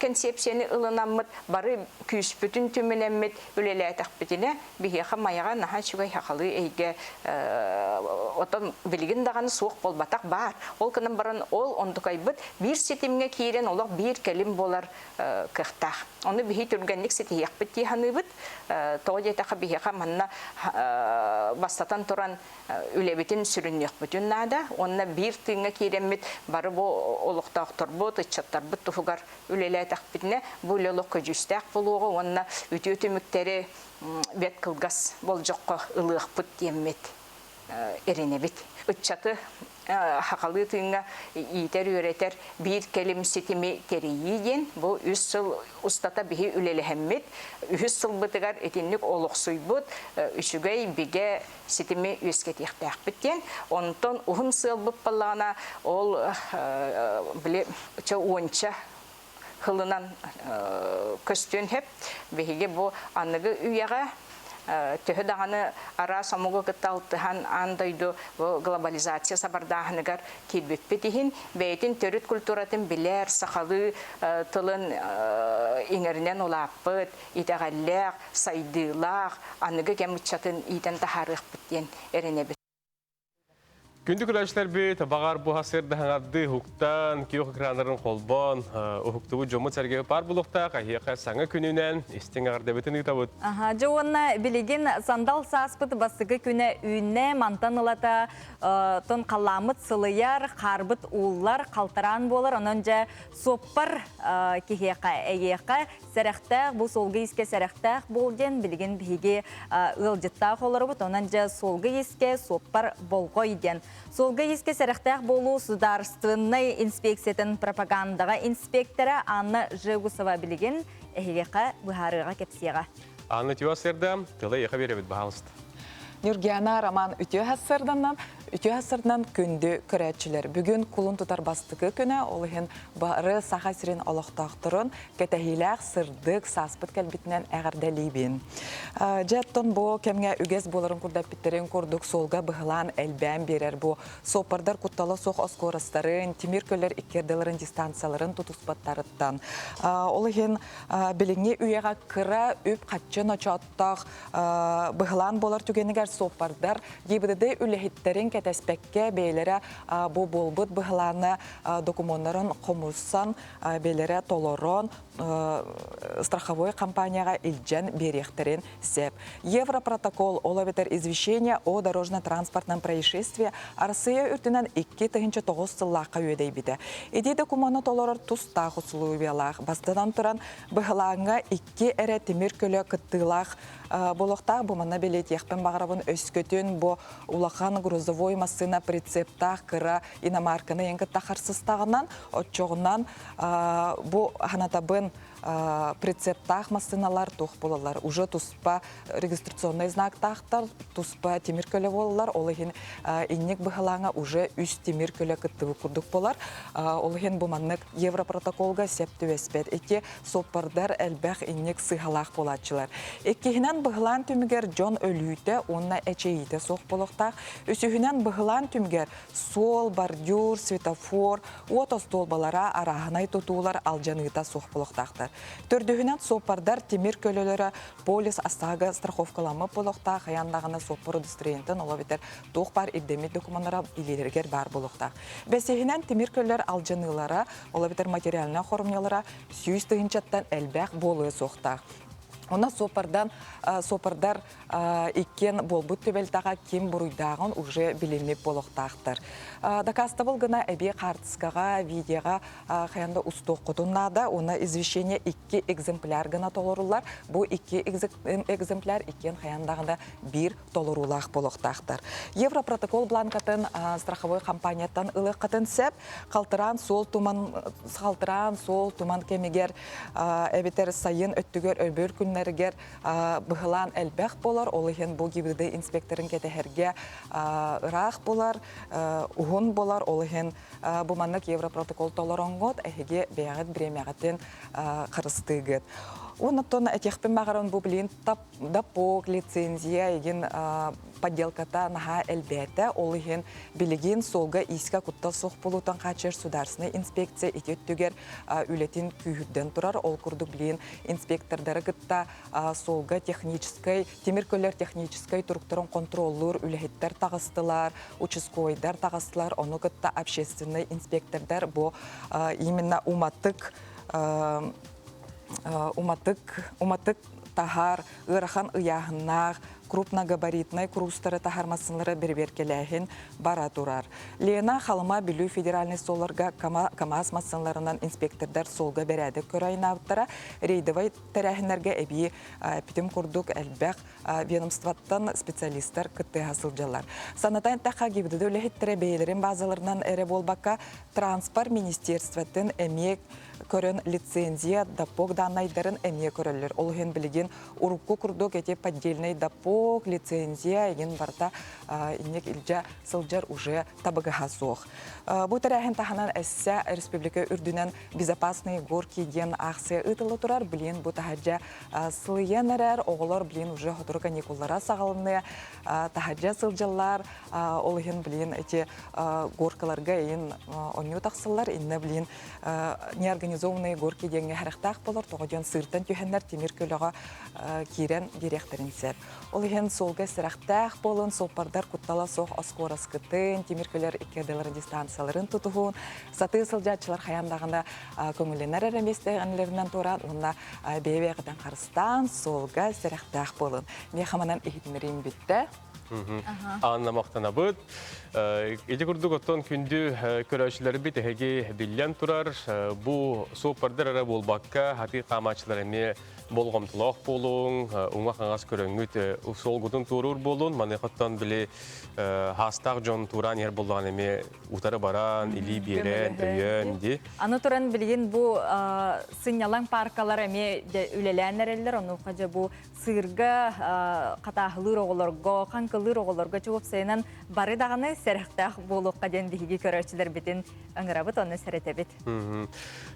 P: концепцияны ылынаммыт, бары күүспүтүн түмүнэммит үлэлээтэхпитинэ, биһиэхэ Майаҕа наһаа үчүгэй сахалыы эйгэ отон билигин даҕаны суох буолбатах баар. Ол гынан баран ол ондукайбыт биир ситимҥэ киирэн олох биир кэлим буолар кыахтаах. Ону биһи түргэнник ситиһиэхпит дии саныыбыт. Тоҕо диэтэххэ биһиэхэ манна бастатан туран үлэбитин сүрүннүөхпүтүн наада уонна биир тыыҥҥа киирэммит бары бу олохтоохторбут, ыччаттарбыт туһугар үлэлээтэхпитинэ бу үлэ олох көдьүүстээх буолуоҕа уонна үтүө түмүктэри бэрт кылгас болдьоххо ылыахпыт диэммит эрэнэбит. Ыччаты сахалыы тыыҥҥа иитэр-үөрэтэр биир кэлим ситими тэрийии диэн бу үс сыл устата биһи үлэлэһэммит, үһүс сылбытыгар итинник олохсуйбут үчүгэй бигэ ситими үөскэтиэхтээхпит диэн. Онтон уһун сыалбыт буоллаҕына ол били уонча сылынан көстүөн сөп. Биһиги бу аныгы үйэҕэ төһө даҕаны араас омугу кытта алтыһан аан дойду бу глобализация сабардааһыныгар киирбиппит иһин бэйэтин төрүт культуратын билэр, сахалыы тылын иҥэринэн улааппыт, итэҕэллээх, сайдыылаах аныгы кэм ыччатын иитэн таһаарыахпыт диэн эрэнэбит.
A: Күндү көрөөччүлэрбит, баҕар бу сырдаһаҥарды уһуктан, күөх экраннарын холбоон, уһуктубут дьоммут сэргэ паар булуохтаах, эһиэхэ саҥа күнүнэн истиҥ эҕэрдэбитин ыытабыт.
B: Аха, дьэ уонна билигин сандал сааспыт бастакы күнэ үүннэ, мантан ылата тон халлааммыт сылыйар, хаарбыт ууллар, халтараан буолар, онон дьэ суоппар киһиэхэ, эйиэхэ сэрэхтээх, бу суолга искэ сэрэхтээх буол диэн билигин биһиги ыалдьыттаах олоробут. Онон дьэ суолга искэ суоппар болҕой диэн. Суолга искэ сэрэхтээх буолуу судаарыстыбаннай инспекциятын пропагандаҕа инспектора Анна Жегусова билигин эһигиэхэ быһаарыаҕа кэпсиэҕэ.
A: Анна Тюасерда, тылы эйиэхэ биэрэбит, баһаалыста.
Q: Нюргиана Роман үтүө хассарданан, үтүө хассарданан күндү көрөөччүлэр. Бүгүн кулун тутар бастакы күнэ, ол иһин бары Саха сирин олохтоохторун кэтэһиилээх сырдык сааспыт кэлбитинэн эҕэрдэлиибин. Дьэ, оттон бу кэмҥэ үгэс буоларын курдаппиттэрин курдук суолга быһылаан элбээн биэрэр бу суоппардар куттала суох оскуорастарын, тимир көлөр иккиэрдэлэрин дистанцияларын тутуспаттарыттан. Ол иһин билиҥҥи үйэҕэ кыра үп-харчы ночооттоох быһылаан буолар түгэнигэр суоппардар ГИБДД үлэһиттэрин кэтэспэккэ бэйэлэрэ бу буолбут быһылааны докумуоннарын хомуйсан бэйэлэрэ толорон страховой компанияҕа илдьэн биэриэхтэрин сөп. Европротокол, ол эбэтэр извещение о дорожно-транспортном происшествии Арассыыйа үрдүнэн 2009 сыллаахха үөдэйбитэ. Ити докумуону толорор тустаах усулуобуйалаах. Бастатан туран, быһылааҥҥа икки эрэ тимир көлө кыттыылаах буолуохтаах. Бу манна бэлиэтиэхпин баҕарабын өскөтүн бу улахан грузовой массыына прицептаах кыра иномарканы ең кытта харсыстаҕынан, оччоҕунан бу ханатабын прицептаах массыыналар туох буолаллар уже туспа регистрационный знактаахтар туспа тимир көлө буолаллар ол иһин инник быһылааҥа уже үс тимир көлө кыттыбыт курдук болар ол иһин бу маннык европротоколга сеп түбэспэт ити суоппардар элбэх инник сыыһалаах буолааччылар. Иккиһинэн быһылаан түмүгэр дьон өлүүтэ уонна эчэйиитэ суох буолуохтаах. Үсүһүнэн быһылаан түмүгэр суол, бордюр, светофор, уот остуолбалара, арааһынай тутуулар алдьаныыта суох буолуохтаахтар. Төрдүһүнэн суоппардар тимир көлөлөрө полис астаага страховкаламмыт буолуохтаах, хайаан даҕаны суоппар удостоверениетын ол эбэтэр туох баар ирдэммит докумуоннара илиилэригэр баар буолуохтаах. Бэсиһинэн тимир көлөлөр алдьаныылара, ол эбэтэр материальнай хоромньулара 100 тыһыынчаттан элбэх буолуо суохтаах. Онно суоппардан суоппардар иккиэн буолбут түбэлтэҕэ ким буруйдааҕын уже билиммит буолуохтаахтар. Дакаастабыл гына эбии хаартыскаҕа, видеоҕа хайан да устуоххутун наада. Уонна извещение икки экземпляр гына толоруллар. Бу икки экземпляр иккиэн хайан даҕаны биир толоруулаах буолуохтаахтар. Европротокол бланкатын страховой компанияттан ылыаххытын сөп. Халтыраан суол туман халтыраан суол туман кэмигэр эбэтэр сайын өттүгэр өрбөр күннэригэр быһылаан элбэх болар. Ол иһин бу ГИБДД инспекторын кэтэһэргэ ыраах болар, уһун болар. Ол иһин бу маннык европротокол толороҥҥут эһиги бэйэҕит бириэмэҕитин харыстыыгыт. Оннуттан этиэхпин баҕаран бу билин дапок, лицензия егин подделката наһаа элбээтэ. Ол иһин билигин суолга иискэ куттал суох буолуутан хааччыйар судаарственнай инспекция ити өттүгэр үлэтин күүһүрдэн турар. Ол курдук билигин инспектордары кытта суолга техническэй, тимир көлөр техническэй туруктарын контроллуур үлэһиттэр таҕыстылар, участковайдар таҕыстылар, ону кытта общественнай инспектордар бу именно уматык уматык уматык таһар ыарахан ыйааһыннаах крупногабаритнай куруустары таһар массыыналары бэрэбиэркэлээһин бара турар. Лена Халыма Бүлүү федеральнай суолларга КАМАЗ массыыналарынан инспектордар суолга бэрээдэк көрө айнаабыттара. Рейдовай тэрээһиннэргэ эбии бүтүн курдук элбэх ведомствоттан специалистар кыттыһа сылдьаллар. Санатан эттэххэ, ГИБДД үлэһиттэрэ бэйэлэрин базаларынан эрэ буолбакка, транспорт министерствотын эмиэ көрөн лицензия, допок даннайдарын эмиэ көрөллөр. Ол иһин билигин урукку курдук эти поддельный допок, лицензия игин барыта инник илдьэ сылдьар уже табыгаһа суох. Бу тэрээһин таһынан эссе республика үрдүнэн безопасные горки диэн аахсыйа ыытылла турар. Билин бу таһырдьа сылыйан эрэр, оҕолор билин уже сотору каникуллара саҕаланыы таһырдьа сылдьаллар. Ол иһин билин эти горкаларга иин онньуу тахсыллар. Инне билин неорганизованный. Механизованные горки диэҥҥэ харахтаах болор, тоҕо диэн сыыртан түһэннэр тимир көлөҕө киирэн биэриэхтэрин сөп. Ол иһин суолга сэрэхтээх буолун, суоппардар куттала суох оскуораскытын, тимир көлөр икки ардыларын дистанцияларын тутуһун, сатыы сылдьааччылар хайаан даҕаны көҥүллэнэр эрэ миэстэлэринэн туораан уонна бэйэ-бэйэҕитин харыстаан, суолга сэрэхтээх буолун. Миэхэ манан иһитиннэриим бүттэ.
A: Анна махтанабыт. Ити курдук оттон күндү көрөөччүлэрбит эһиги биллэн турар. Бу суоппардар эрэ буолбакка, хатыы хаамааччылар эмиэ болҕомтолоох буолуҥ, уҥа-хаҥас көрөҥҥүт суолгутун туоруур буолун. Маныаха били хаастаах дьон туораан иһэр буоллаҕына эмиэ утары баран, илии биэрэн, өйөөн ди.
B: Аны туран билигин бу сынньалаҥ паркалар эмиэ үлэлээн эрэллэр. Онуоха дьэ бу сыырга хатааһылыыр оҕолорго, хаҥкылыыр оҕолорго чуопсайынан бары даҕаны сэрэхтээх буолуохха диэн биһиги көрөөччүлэрбитин ыҥырабыт, онно сэрэтэбит.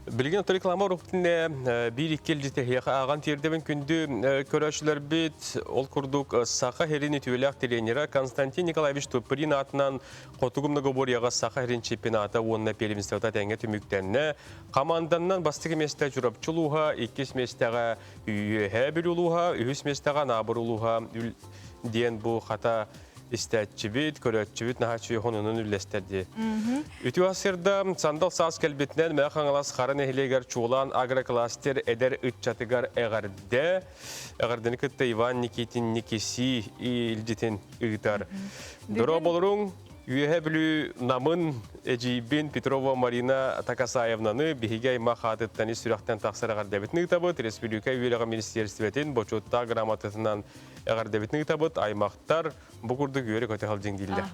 A: Билигин реклама уруктуне биир икки илдьитэһиэхэ ааҕан тиэрдэбин күндү көрөөччүлэрбит. Ол курдук Саха Херин үтүөлээх тренера Константин Николаевич Туприн аатынан Хотугу многоборьеҕа Саха Херин чемпионата уонна первенствота тэҥҥэ түмүктэннэ. Команданнан бастакы миэстэ Чурапчы улууһа, иккис миэстэҕэ Үөһээ Бүлүү улууһа, үһүс миэстэҕэ Анаабыр улууһа диэн бу хата истээччибит, көрөөччүбүт наһаа үчүгэй хонунун үллэстэр дии. Үтүө сырда сандал саас кэлбитинэн Мэҥэ Хаҥалас Хара нэһилиэгэр чуолаан агрокластер эдэр ыччатыгар эҕэрдэ. Эҕэрдэни кытта Иван Никитин Никиси илдьитин ыытар. Дорооболоруҥ, Үөһэ Бүлүү Намын эдьиийбин Петрова Марина Такасаевнаны биһиги аймах аатыттан ис сүрэхтэн тахсар эҕэрдэбитин ыытабыт. Республика үөрэҕин министиэристибэтин бочуоттаах грамотатынан эҕэрдэбитин ыытабыт. Аймахтар бу курдук үөрэ-көтө сылдьыҥ дииллэр.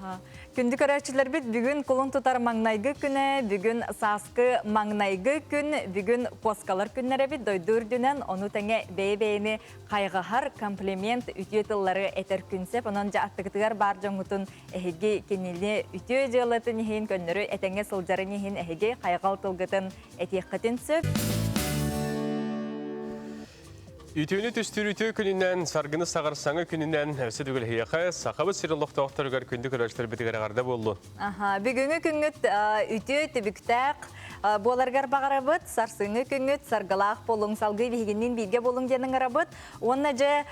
B: Күндү көрөөччүлэрбит бүгүн кулун тутар маҥнайгы күнэ, бүгүн сааскы маҥнайгы күн, бүгүн куоскалар күннэрэбит дойду үрдүнэн, ону тэҥэ бэйэ-бэйэни хайҕаһар комплимент үтүө тыллары этэр күн сөп. Онон дьэ аттыгытыгар баар дьоҥҥутун Эһиги кинини үтүө дьыалатын иһин, көннөрү этэҥҥэ сылдьарын иһин эһиги хайҕал тылгытын этиэххитин сөп.
A: Үтүөнү түстүүр үтүө күнүнэн, саргыны саҕар саҥа күнүнэн өссө төгүл Сахабыт сирин олохтоохторугар күндү көрөөччүлэрбитигэр эҕэрдэ буоллун.
B: Аха, бүгүҥҥү күҥҥүт үтүө түбүктээх буоларгар баҕарабыт, сарсыҥҥы күҥҥүт саргылаах буолуҥ, салгыы биһигинниин бииргэ буолуҥ диэн ыҥырабыт. Уонна дьэ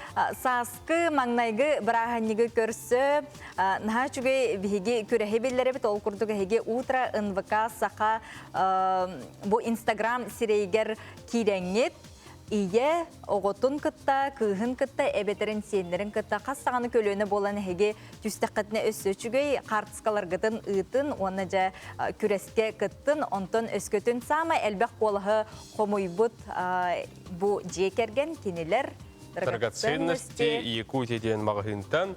B: сааскы маҥнайгы бырааһынньыгы көрсө наһаа үчүгэй биһиги күрэһи биллэрэбит. Ол курдук эһиги Утро НВК Саха бу Инстаграм сирэйигэр киирэҥҥит ийэ оҕотун кытта, кыыһын кытта, эбэтэрин сиэннэрин кытта хас саҕаны көлүөнэ буолан эһиги түстэххитинэ өссө үчүгэй хаартыскаларгытын ыытын уонна дьэ күрэскэ кыттын. Онтон өскөтүн саамай элбэх куолаһы хомуйбут бу дьиэ кэргэн кинилэр
A: драгоценности Якутия диэн маҕаһыынтан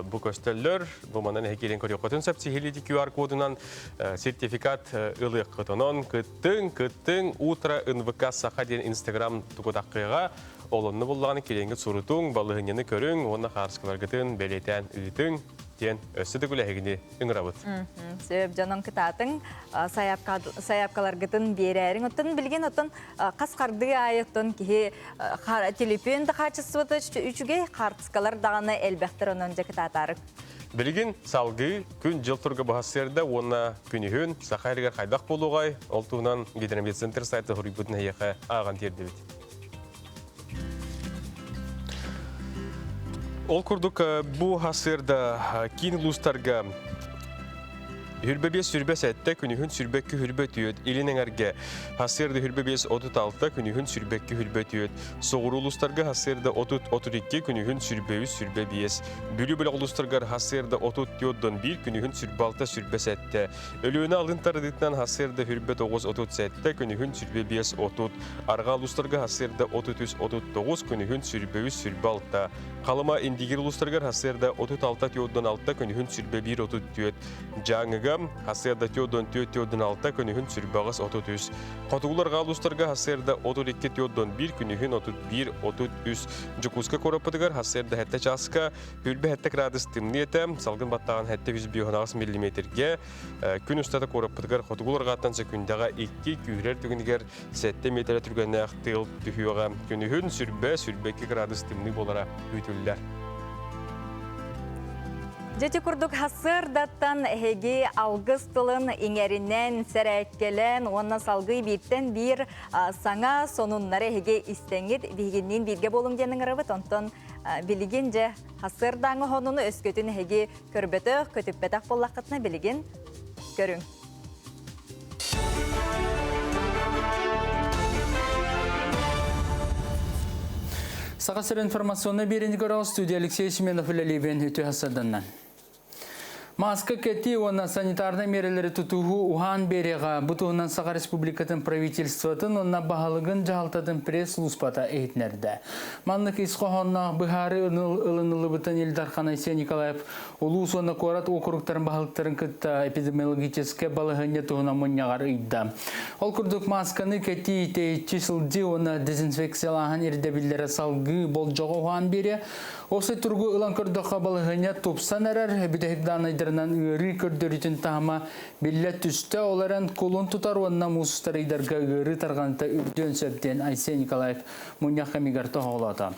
A: бу көстөллөр. Бу манан эһи киирэн көрүөххүтүн сөп сиһилии QR кодунан сертификат ылыаххыт. Онон кыттыҥ, кыттыҥ, утро НВК Саха диэн Инстаграм тугутаххыга олонну буллаҕына кириэҥҥит сурутуҥ, балыһынньаны көрүҥ уонна хаарыскаларгытын бэлиэтээн ыытыҥ диэн өссө да күлэһигини ыҥырабыт.
B: Сөп дьонон кытаатыҥ, сайаапкаларгытын биэрээриҥ. Оттон билигин оттон хас хардыы аайы оттон киһи телефон да хаачыстыбата үчүгэй, хаартыскалар даҕаны элбэхтэр онон дьэ кытаатаарык.
A: Билигин салгыы күн-дьыл турга быһа уонна күнүһүн саха сиригэр хайдах буолуоҕай, ол туһунан Гидромедцентр сайта суруйбутун эһиэхэ ааҕан тиэрдибит. Ол курдук бу хасырда киин улуустарга Хүрбэ 5 сүрбэ 7, күнүһүн сүрбэ 2 хүрбэ 4, илин эҥэргэ хасыарда хүрбэ 5 36, күнүһүн сүрбэ 2 хүрбэ 4, соҕуруу улуустарга хасыарда 30 32, күнүһүн сүрбэ 3 сүрбэ 5, Бүлүү бөлөх улуустарыгар хасыарда 34 1, күнүһүн сүрбэ 6 сүрбэ 7, Өлүөнэ алын тардыытынан хасыарда хүрбэ 9 37, күнүһүн сүрбэ 5 30, арҕаа улуустарга хасыарда 33 39, күнүһүн сүрбэ 3 сүрбэ 6, Халыма Индигир улуустарыгар хасыарда 36 46, күнүһүн сүрбэ 1 34, Дьааҥыга хасыарда 44 46, күнүһүн сүрбэ 8 33, Хотугуларга улуустарга хасыарда 32 41, күнүһүн 31 33, Дьокуускай куораппытыгар хасыарда 7 чааска Үрбэ 7 градус тымныы этэ, салгын баттаҕын 758 миллиметргэ, күн устата куораппытыгар хотугу-арҕааттан сөкүндэҕэ 2 күүһүрэр түгэнигэр 7 миэтэрэ түргэннээх тыал түһүөҕэ. Күнүһүн сүрбэ, сүрбэ 2 градус тымныы буолара күүтүллэр.
B: Дьэти курдук хасырдаттан эһиги алгыс тылын иҥэринэн, сэрээккэлэн уонна салгыы бииртэн биир саҥа сонуннары эһиги истэҥҥит биһигинниин бииргэ буолуҥ диэн ыҥырабыт. Онтон билигин дьэ хасырдааҥы хонуну өскөтүн эһиги көрбөтөх, көтүппэтэх буоллаххытына билигин көрүҥ.
D: Саха сир информационный биэриини көрөҕө студия Алексей Семенов үлэлиибин үтүө хасарданнан. Маска кэтии уонна санитарнай миэрэлэри тутуһуу уһаан биэриэҕэ. Бу туһунан Саха Республикатын правительствотын уонна баһылыгын дьаһалтатын пресс-службата иһитиннэрдэ. Маннык ис хоһоонноох быһаарыы ылыныллыбытын Ил Дархан Айсен Николаев Улуус уонна куорат уокуруктарын баһылыктарын кытта эпидемиологическай балаһыанньа туһунан мунньаҕар ыйда. Ол курдук маасканы кэтии, тэйиччи сылдьыы уонна дезинфекциялааһын ирдэбиллэрэ салгыы болдьоҕо уһаан биэриэ. Уопсай туругу ылан көрдөххө балаһыанньа тупсан эрэр, бүтэһик даанайдарынан ыарыы көрдөрүүтүн таһыма биллэ түстэ, ол эрэн кулун тутар уонна муус устар ыйдарга ыарыы тарҕаныыта үрдүөн сөп диэн Айсен Николаев мунньах кэмигэр тоһоҕолоото.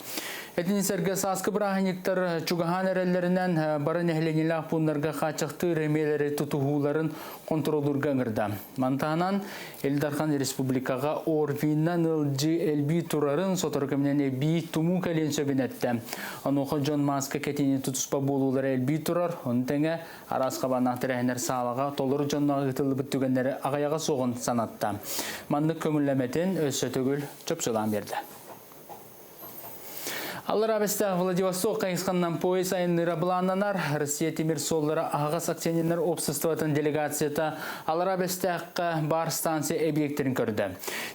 D: Итини сэргэ сааскы бырааһынньыктар чугаһаан эрэллэринэн бары нэһилиэнньэлээх пууннарга хааччахтыыр миэрэлэри тутуһууларын хонтуруоллуурга ыҥырда. Маны таһынан Ил Дархан республикаҕа ОРВИ-нан ыалдьыы элбии турарын сотору кэминэн эбии тумуу кэлиэн сөбүн эттэ. Онуоха дьон мааска кэтиини тутуспа буолуулара элбии турар, ону тэҥэ араас хабааннаах тэрээһиннэр саалаҕа толору дьонноох ыытыллыбыт түгэннэри аҕыйаҕа суоҕун санатта. Маннык көҥүллэмэтин өссө төгүл чопчулаан биэрдэ. Аллараа Бэстээх Владивосток хайысханнан поезд айанныыра былааннанар. Россия тимир суоллара аһаҕас акционернар обществотын делегацията Аллараа Бэстээххэ баар станция эбийиэктэрин көрдө.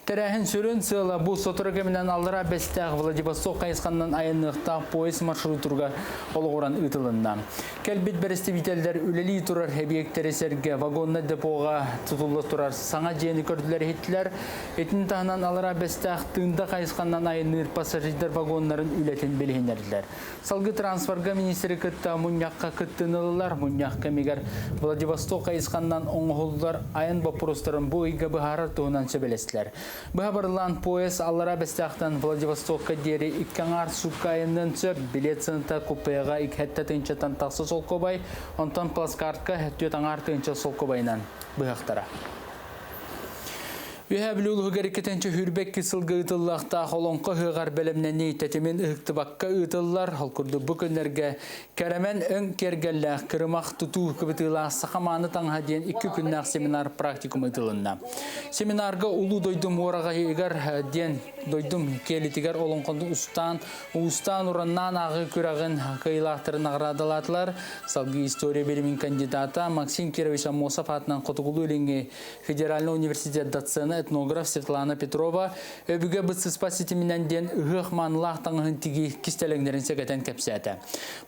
D: Тэрээһин сүрүн сыала бу сотору кэминэн Аллараа Бэстээх Владивосток хайысханнан айанныахтаах поезд маршрутугар олоҕуран ыытылынна. Кэлбит бэрэстэбиитэллэр үлэлии турар эбийиэктэри сэргэ вагоннай депоҕа тутулла турар саҥа дьиэни көрдүлэр-иһиттилэр. Итини таһынан Аллараа Бэстээх Тында хайысханнан айанныыр пассажирдар вагоннарын үлэтин билиһиннэрдилэр. Салгыы транспорга министри кытта мунньахха кыттыыны ыллылар. Мунньах кэмигэр Владивосток хайысханнан оҥоһуллар айан боппуруостарын бу ыйга быһаарар туһунан сөбүлэстилэр. Быһа барыллаан поезд Аллараа Бэстээхтэн Владивостокка диэри икки аҥаар суукка айанныан сөп. Билет сыаната купеҕа икки тыһыынчаттан тахса солкуобай, онтон плацкартка түөрт аҥаар тыһыынча солкуобайынан быһахтара. Үөһээ Бүлүү улууһугар иккитинчи сүүрбэкки сылга ыытыллыахтаах Олоҥхо ыһыаҕар бэлэмнэнии тэтимин ыһыктыбакка ыытыллар. Ол курдук бу күннэргэ Кэрэмэн өҥ киэргэллээх кырымах тутуу кыбытыылаах саха мааны таҥаһа диэн икки күннээх семинар практикум ыытылынна. Семинарга Улуу дойдум уораҕайыгар диэн дойдум киэлитигэр олоҥхону устаан, уустаан ураннаан ааҕыы күрэҕин кыайыылаахтарын наҕараадалаатылар. Салгыы история билимин кандидата Максим Кирович Аммосов аатынан Хотугулуу-Илиҥҥи федеральный университет доцена, этнограф Светлана Петрова өбүгэ быссыспат ситиминэн диэн ыһыах маанылаах таҥаһын тигии кистэлэҥнэрин сэгэтэн кэпсээтэ.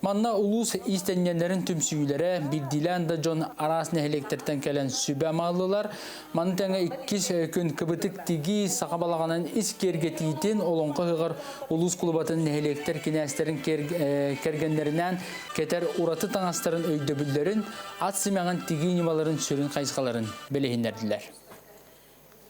D: Манна улуус иистэнньэннэрин түмсүүлэрэ, биирдиилээн да дьон араас нэһилиэктэртэн кэлэн сүбэ ыллылар. Маны тэҥэ иккис күн кыбытык тигии саха балаҕанын ис киэргэтиитин олоҥхо ыһыаҕар улуус кулубатын нэһилиэктэр кинээстэрин кэргэннэринээн кэтэр ураты таҥастарын өйдөбүллэрин ат симэҕин тигии ньымаларын сүрүн хайысхаларын билиһиннэрдилэр.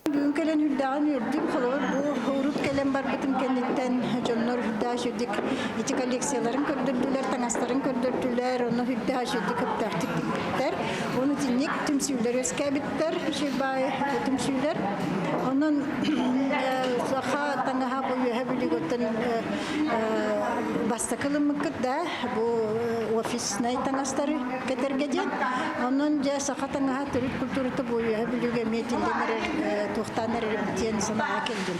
E: Бүгүн кэлэн үрдээҕин үөрдүм. Холобур, бу урут кэлэн барбытым кэнниттэн дьоннор үрдээх үчүгдүк ити коллекцияларын көрдөрдүлэр, таҥастарын көрдөрдүлэр, ону үрдээх үчүгдүк ыптаахтык тикпиттэр. Ону итинник түмсүүлэр үөскээбиттэр, үчүгэй баай түмсүүлэр. Онон саха таҥаһа бу үөһэ бүлүүгүттэн бастакы ылыммыккыт да бу офиснай таҥастары кэтэргэ диэн. Онон дьэ саха таҥаһа төрүт культурата бу үөһэ бүлүүгэ эмиэ тиллэн эрэр, туохтаан эрэр диэн санааҕа кэллим.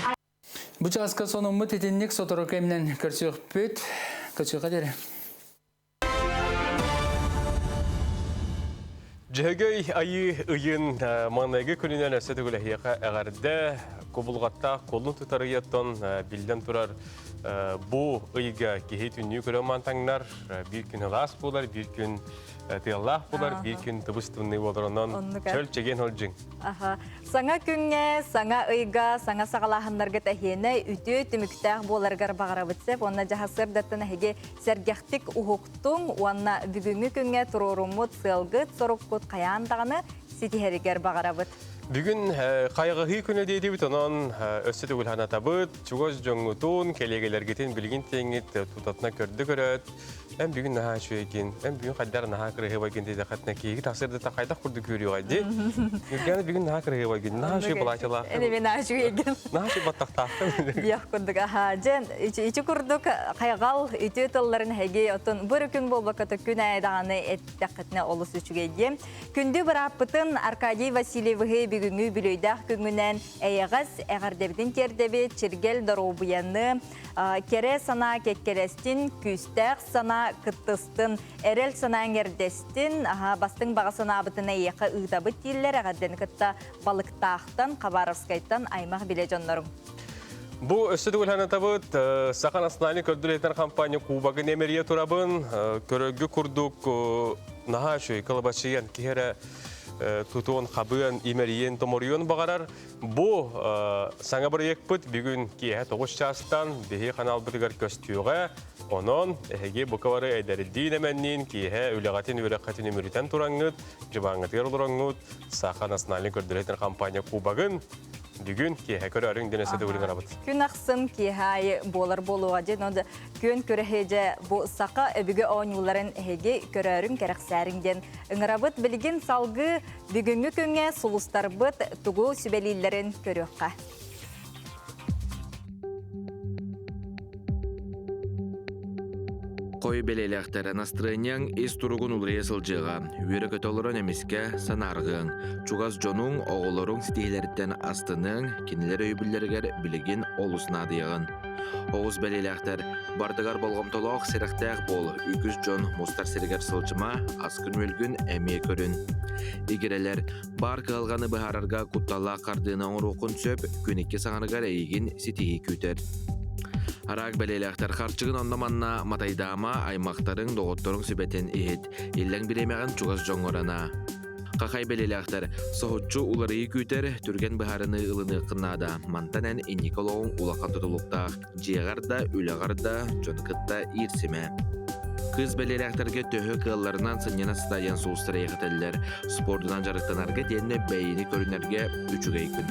D: Бу чааска сонуммут итинник сотору кэминэн көрсүөхпүт. Көрсүөххэ диэри.
A: Дьөһөгөй айыы ыйын маҥнайгы күнүнэн өссө төгүл эһиэхэ эҕэрдэ кубулҕаттаах кулун тутар ыйыттан биллэн турар бу ыйга киһи түннүү көрө мантаҥнар биир күн ылаас буолар, биир күн тыаллаах буолар, биир күн тыбыс тымныы буолар. Онон чөл чэгиэн сылдьыҥ.
B: Саҥа күҥҥэ, саҥа ыйга, саҥа саҕалааһыннарга тэһиэнэ үтүө түмүктээх буоларыгар баҕарабыт сеп уонна дьаһасыардаттан эһиги сэргэхтик уһуктуҥ уонна бүгүҥҥү күҥҥэ туруоруммут сыалгыт-соруккут хайаан даҕаны ситиһэригэр баҕарабыт.
A: Бүгүн хайҕаһыы күнэ диэтибит, онон өссө төгүл санатабыт, чугас дьоҥҥутун, кэлиэгэлэргитин билигин тиэҥҥит тутатына көрдө көрөөт, эн бүгүн наһаа үчүгэйгин, эн бүгүн хайдар наһаа кырыһыабайгын диэтэххитинэ киһигит тахсырдата хайдах курдук үөрүөҕэй дии. Ньурганы бүгүн наһаа кырыһыабайгын, наһаа үчүгэй былаачалааххын.
B: Эн эмиэ наһаа үчүгэйгин.
A: Наһаа үчүгэй баттахтааххын.
B: Диэх курдук аһаа. Дьэ, ити курдук хайҕал үтүө тылларын эһиги оттон бу күн буолбакка күн аайы даҕаны эттэххитинэ олус үчүгэй диэн. Күндү бырааппытын Аркадий Васильевиһы бүгүҥҥү үбүлүөйдээх күҥҥүнэн эйэҕэс эҕэрдэбитин тиэрдэбит, чиргэл доруобуйаны, кэрэ санаа кэккэлэстин, күүстээх санаа кыттыстын, эрэл санаа эҥэрдэстин, бастыҥ баҕа санаабытын эйиэхэ ыытабыт дииллэр эҕэрдэни кытта Балыктаахтан, Хабаровскайтан аймах билэ дьонноруҥ.
A: Бу өссө төгүл санатабыт, Саха национальнай көрдүлэтэр компания кубогын эмэрийэ турабын. Көрөргө курдук наһаа үчүгэй кылабачыйан киһи эрэ тутуон, хабыан, имэрийэн, томоруйуон баҕарар. Бу саҥа бырайыакпыт бүгүн киэһэ 9 чаастан биһи ханаалбытыгар көстүөҕэ. Онон эһиги бука бары эдэрдиин эмэнниин киэһэ үлэҕитин үөрэххитин үмүрүтэн тураҥҥыт, дьыбааҥҥытыгар олороҥҥут Саха национальнай көрдүлэтэр компания кубогын Бүгүн киэһэ көрөөрүҥ диэн өссө төгүл ыҥырабыт.
B: Күн ахсын киэһэ аайы буолар буолуоҕа дьэ, но күөн күрэһи дьэ бу саха өбүгэ оонньууларын эһиги көрөөрүҥ, кэрэхсээриҥ диэн ыҥырабыт. Билигин салгыы бүгүҥҥү күҥҥэ сулустарбыт тугу сүбэлииллэрин көрүөххэ.
F: Хой бэлиэлээхтэр настроениеҥ ис туругун уларыйа сылдьыаҕа. Үөрэ-көтө олорон эмискэ санаарҕыаҥ. Чугас дьонуҥ, оҕолоруҥ ситиһиилэриттэн астыныаҥ, кинилэр өйөбүллэригэр билигин олус наадыйаҕын. Оҕус бэлиэлээхтэр бардыгар болҕомтолоох, сэрэхтээх буол. Үгүс дьон мустар сиригэр сылдьыма, аскын-үөлгүн эмиэ көрүн. Игирэлэр баар кыһалҕаны быһаарарга кутталлаах хардыыны оҥоруоххун сөп, күн икки саҥарыгар эйигин ситиһии күүтэр. Араак бэлиэлээхтэр харчыгын онно-манна матайдаама, аймахтарыҥ, доҕотторуҥ сүбэтин иһит. Иллэҥ бириэмэҕин чугас дьоҥҥор анаа. Хахай бэлиэлээхтэр соһуччу уларыйыы күүтэр, түргэн быһаарыныы ылыныаххын наада. Мантан эн инники олоҕуҥ улахан тутулуктаах. Дьиэҕэр да, үлэҕэр да дьону кытта иирсимэ. Кыыс бэлиэлээхтэргэ төһө кыалларынан сынньана сытайан сулустары эйэхэтэллэр. Спордунан дьарыктанарга итиэннэ бэйэни көрүнэргэ үчүгэй күн.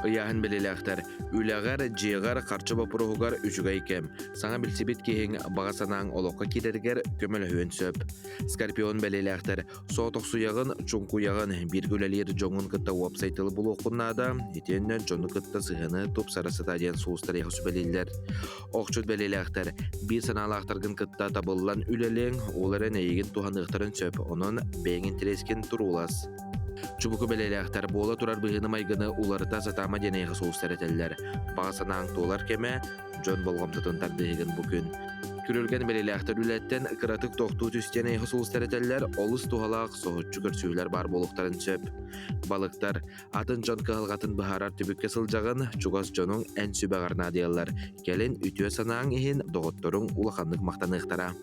F: Ыйааһын бэлиэлээхтэр үлэҕэр, дьиэҕэр, харчы боппуруоһугар үчүгэй кэм. Саҥа билсибит киһиҥ баҕа санааҥ олоххо киирэригэр көмөлөһүөн сөп. Скорпион бэлиэлээхтэр Соотохсуйаҕын, чуҥкуйаҕын, бииргэ үлэлиир дьоҥҥун кытта уопсай тылы булуоххун наада, итиэннэ дьону кытта сыһыаны тупсара сыта диэн сулустар эйиэхэ сүбэлииллэр. Охчут бэлиэлээхтэр, биир санаалаахтаргын кытта табыллан үлэлиэҥ, ол эрэн эйигин туһаныахтарын сөп, онон бэйэҥ интэриэскин туруулас. Чубуку бэлиэлээхтэр буола турар быһыыны-майгыны уларыта сатаама диэн эйиэхэ сулустар этэллэр. Баҕа санааҥ туолар кэмэ, дьон болҕомтотун тардыһыгын бу күн. Күрүлгэн бэлиэлээхтэр үлэттэн кыратык тохтуу түстэн эйиэхэ сулустар этэллэр, олус туһалаах соһуччу көрсүһүүлэр баар буолуохтарын сөп. Балыктар, атын дьон кыһалҕатын быһаарар түбүккэ сылдьаҕын, чугас дьонуҥ эн сүбэҕэр наадыйаллар. Кэлин үтүө санааҥ иһин доҕотторуҥ улаханнык махтаныахтара.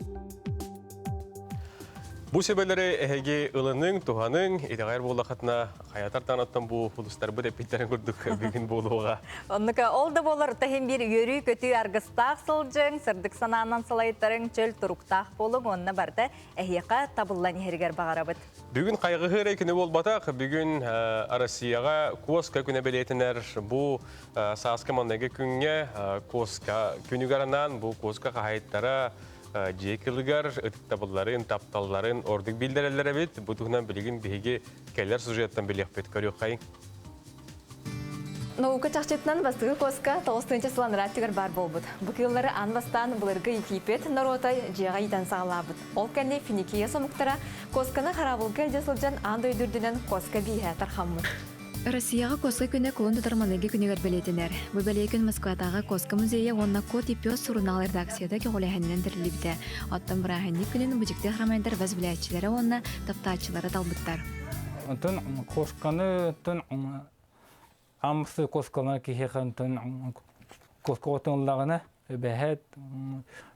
A: Бу сүбэлэри эһиги ылыныҥ, туһаныҥ, итэҕэйэр буоллаххытына хайатар таанаттан бу улустарбыт эппиттэрин курдук бүгүн буолуоҕа.
B: Оннука ол да буолар таһын биир үөрүү-көтүү аргыстаах сылдьыҥ, сырдык санаанан салайтарыҥ, чөл туруктаах буолуҥ уонна барыта эһиэхэ табыллан иһэригэр баҕарабыт.
A: Бүгүн хайгыһыы эрэ күнэ буолбатах, бүгүн Россияҕа куоска күнэ бэлиэтэнэр. Бу сааскы маҥнайгы күҥҥэ куоска күнүгэр анаан бу куоска хаһаайыттара дьиэ кылыгар ытыктабылларын, тапталларын ордук биллэрэллэр эбит. Бу туһунан билигин биһиги кэлэр сюжеттан билиэхпит. Көрүөххэйиҥ.
R: Наука чахчытынан бастакы куоска 9 сыл анараа өттүгэр баар буолбут. Бу кыыллары аан бастаан былыргы Египет норуота дьиэҕэ иитэн саҕалаабыт. Ол кэннэ Финикия сомуктара куосканы хараабылга илдьэ сылдьан аан дойду үрдүнэн куоска бииһэ тархаммыт.
S: Россияҕа Коска күнэ кулун тутар маныгы күнүгэр бэлиэтэнэр. Бу бэлиэ күн Москватааҕы Коска музейа уонна Кот и пес сурунаал редакцията көҕүлээһининэн тэриллибитэ. Оттон бырааһынньык күнүн быдьыкты храмайдар бас билээччилэрэ уонна таптааччылара талбыттар.
T: Онтон косканы оттон амсы коскалар киһиэхэ онтон коска отонлаҕына эбэһээт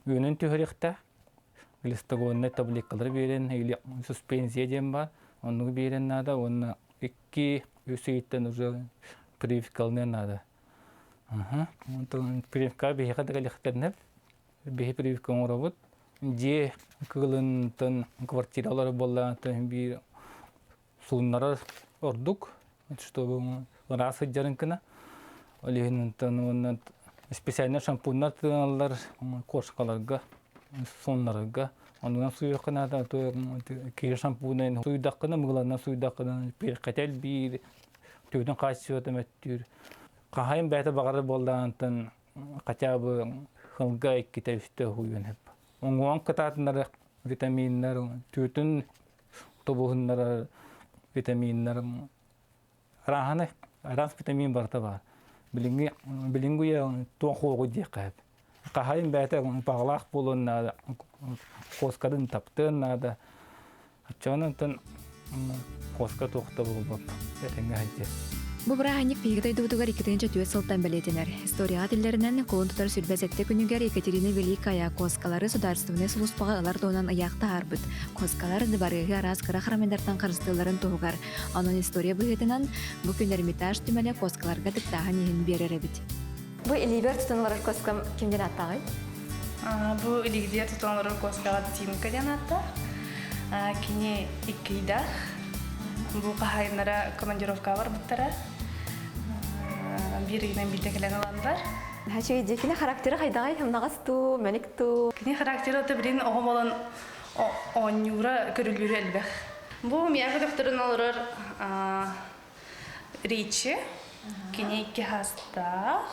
T: үүнэн түһэриэхтээх глистогоннай таблеткалары биэрэн или суспензия диэн баар оннугу биэрэн наада уонна икки үс ыйыттан уже прививкалыныан наада. Онтон прививка биһиэхэ да кэлиэхтэринэ биһи прививка оҥоробут. Дьиэ кыылынтан квартиралары буоллаҕына биир сууннарар ордук. Чтобы ыраас сылдьарын гына. Ол иһин онтон уонна специально шампуннар тыаналлар кошкаларга, соннарга. Онунан суйуохха наада, киһи шампунайын суйдаххына, мыыланан суйдаххына, пирхэтел биир, түүтүн хааччыата мөттүүр. Хаһайын бэйэтэ баҕарар буоллаҕынтан хотя бы хылга иккитэ үстэ уһуйуон сөп. Оҥуон кытаатыннар витаминнар, түүтүн тобуһуннарар витаминнар арааһаны араас витамин барыта баар. Билиҥҥи билиҥҥи үйэ туох хуоҕу диэххэ сөп. Хаһайын бэйэтэ баҕалаах буолуон наада, куоскатын таптыан наада. Оччоҕунан куоска туох да буолбат этэҥҥэ сылдьар.
S: Бу бырааһынньык биһиги дойдубутугар 2004 сылтан бэлиэтэнэр. Историяҕа тиллэринэн, кулун тутар 27 күнүгэр Екатерина Великая куоскалары судаарыстыбаннай сулууспаҕа ылар туһунан ыйаах таһаарбыт. Куоскалар дыбарыаһы араас кыра харамайдартан харыстыылларын туһугар. Онон история быһыытынан, бу күн Эрмитаж түмэлэ куоскаларга тыктааһын иһин биэрэр эбит.
R: Бу илиибэр тутан олорор куоскам ким диэн ааттааҕый?
U: Бу илиигдиэ тутан олорор куоскаҕа Тимка диэн ааттаах. Кини иккийдээх. Бу хаһаайыннара командировкаҕа барбыттара. Биир ыйынан биирдэ кэлэн ыланнар.
R: Үчүгэй Кини характера хайдаҕай? Умнаҕас туу, мэник туу?
U: Кини характера билин оҕо буолан оонньуура, көрүлүүрэ элбэх. Бу миэхэ докторун олорор Ричи, кини икки хастаах.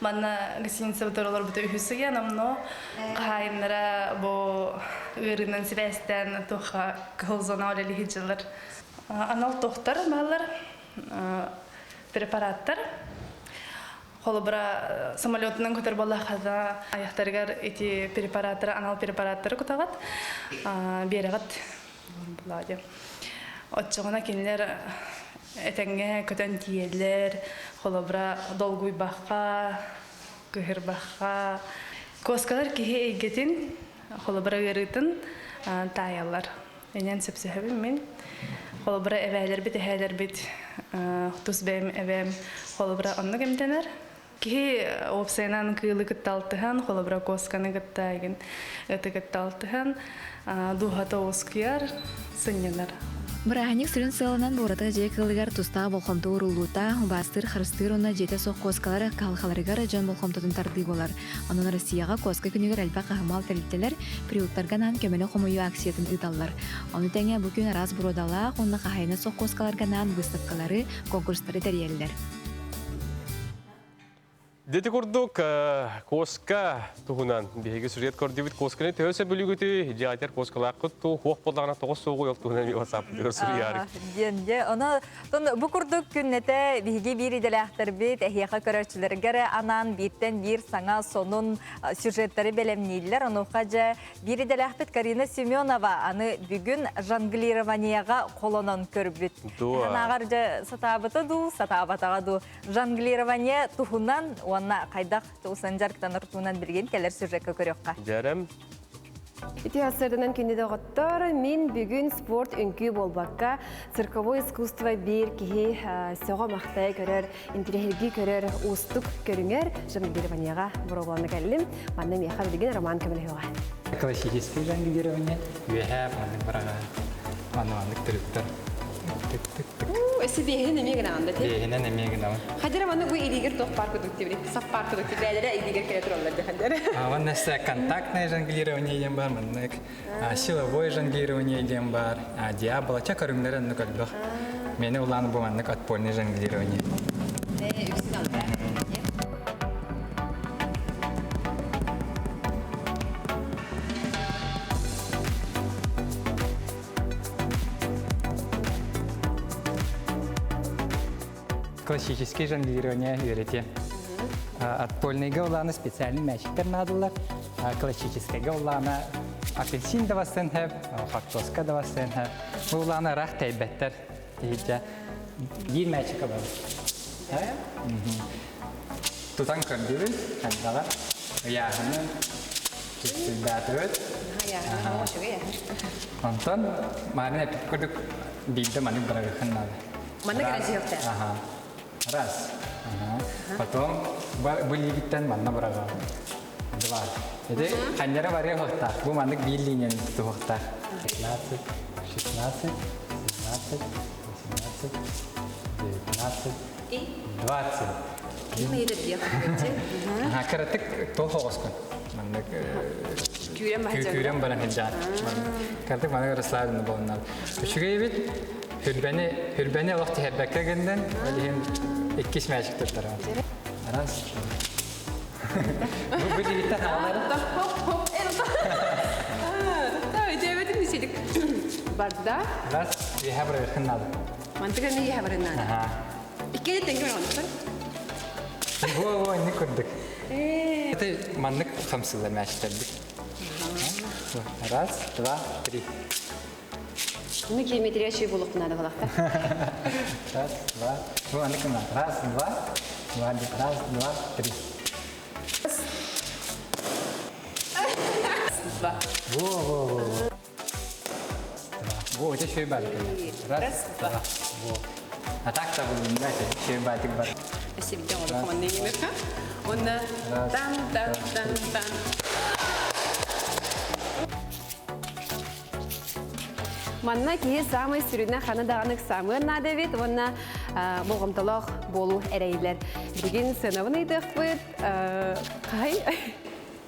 U: Манна гостиницабытыгар олорбута үһүс ыйа, номно хаһаайыннара бу ыарыынан сибээстээн туохха кыһыл зона үлэлиһи дьыллар. Анал тохтар бааллар, препараттар. Холобура, самолетунан көтөр буоллахха аяхтарыгар ити препараттары, анал препараттары кутаҕыт, биэрэҕит Оччоҕуна кинилэр этэҥҥэ көтөн тиийэллэр, холобура, долгуйбахха, кыһырбахха. Куоскалар киһи эйгэтин, холобура ыарыытын таайаллар. Инэн сөпсөһөбүн мин. Холобура, эбээлэрбит, эһээлэрбит тус бэйэм эбээм холобура оннук эмтэнэр. Киһи уопсайынан кыылы кытта алтыһан, холобура куосканы кытта игин ыты кытта алтыһан, дууһата уоскуйар, сынньанар.
S: Бырааһынньык сүрүн сыалынан буората дьиэ кыылыгар тустаах болҕомто ууруллуута, убаастыыр, харыстыыр уонна дьиэтэ суох куоскалар кыһалҕаларыгар дьон болҕомтотун тардыы буолар. Онон Россияҕа куоска күнүгэр элбэх аһымал тэрилтэлэр приюттарга анаан көмөнү хомуйуу акциятын ыыталлар. Ону тэҥэ бу күн араас боруодалаах уонна хаһаайына суох куоскаларга анаан выставкалары, конкурстары тэрийэллэр.
A: Дети курдук куоска туһунан биһиги сюжет көрдүбүт. Куосканы төһө сөбүлүүгүтүй? Дьаатер куоскалааххыт туу, хуох буоллаҕына тоҕус суоҕу ол туһунан WhatsApp-тыгар суруйаарык.
B: Диэн дьэ, ону тон бу курдук күннэтэ биһиги биир идэлээхтэрбит эһиэхэ көрөөччүлэргэр анаан бииртэн биир саҥа сонун сюжеттары бэлэмнииллэр. Онуоха дьэ Биир идэлээхпит Карина Семенова аны бүгүн жонглированиеҕа холонон көрбүт. Санааҕар дьэ сатаабыта дуу, сатаабатаҕа дуу. Жонглирование туһунан уонна хайдах тусан дьарыктанар туһунан билигин кэлэр сюжекка көрүөххэ.
A: Дьэрэм.
V: Ити сарсыарданан күндү доҕоттор, мин бүгүн спорт үҥкүү буолбакка, цирковой искусство биир киһи сөҕө-махтайа көрөр интириэһиргии көрөр уустук көрүҥэр жонглированиеҕа боруобалана кэллим. Манна миэхэ билигин Роман көмөлөһүөҕэ.
W: Классический жонглирование үөһээ маннык быраҕаан манна маннык трюктар тык-тык-тык.
V: Өссө биэһинэн эмиэ гынаҕын да
W: Биэһинэн эмиэ гынабын.
V: Хадьара манна бу илиигэр туох баар курдук диэбит, сап баар курдук бээлэрэ илиигэр кэлэ тураллар дехандер.
W: Манна өссө контактное жонглирование диэн бар, маннык силовое жонглирование диэн бар, диаболо ча көрүҥнэрэ оннук элбэх. Мени улаан бу маннык отпольный жонглирование. Классический жонглирование үөрэтиэм. Отпольныйга улааны специальный мячиктер наадалар. Классическайга улаана апельсин да бастыан хэп, хортуоска да бастыан хэп. Бу улааны ыраах тэйбэттэр. Тиһиччэ биир мячик ылабыт. Тутан көрдүбүт, хайдаҕа ыйааһыны түстүрдээтибит. Онтон маарын эппит курдук биирдэ маннык бырагыхын наада.
V: Манна кэлэн сүһүөхтээх.
W: Ага. Раз. Ага. Потом бу лиигиттэн манна быраҕа. Два. Ити ханньара барыа хуохтаах. Бу маннык биир линияны тутуһуохтаах. 15, 16, 17, 18, 19. 15, 20.
V: Ким
W: Кыратык туох оҕоскун. Маннык
V: күүрэн
W: баран хиджаат. Кыратык маннык расслабленно буолуннар. Үчүгэй эбит. Хүрбэни, хүрбэни олох тиһэрбэккэ гыннын. Ол иһин иккис мээчик туттарам. Раз. Бу дигиттен алары.
V: Хоп, хоп, Барда.
W: Раз, еха барырхын надо.
V: Мантыга не еха барырхын надо.
W: Ага.
V: Икки теңге барырхын.
W: Бу бу инник көрдүк. Это маннык хамсылар мәчтердик. Раз, два, три.
V: Ну, геометрия шүй болуқ надо балақта.
W: Раз, два. Бу аннык Раз, два. Два, раз, два, три.
V: Два.
W: Во, во, во. Во, это еще и батик. Раз, два. Во. А так-то вы, знаете, еще и батик бар.
V: Спасибо, он там, там, там, там. Манна киһи саамай сүрүнэ ханы даҕаны ыксаамыан наада эбит уонна болҕомтолоох буолуу эрэйиллэр. Билигин сыанабын ыйдыахпыт. Хай.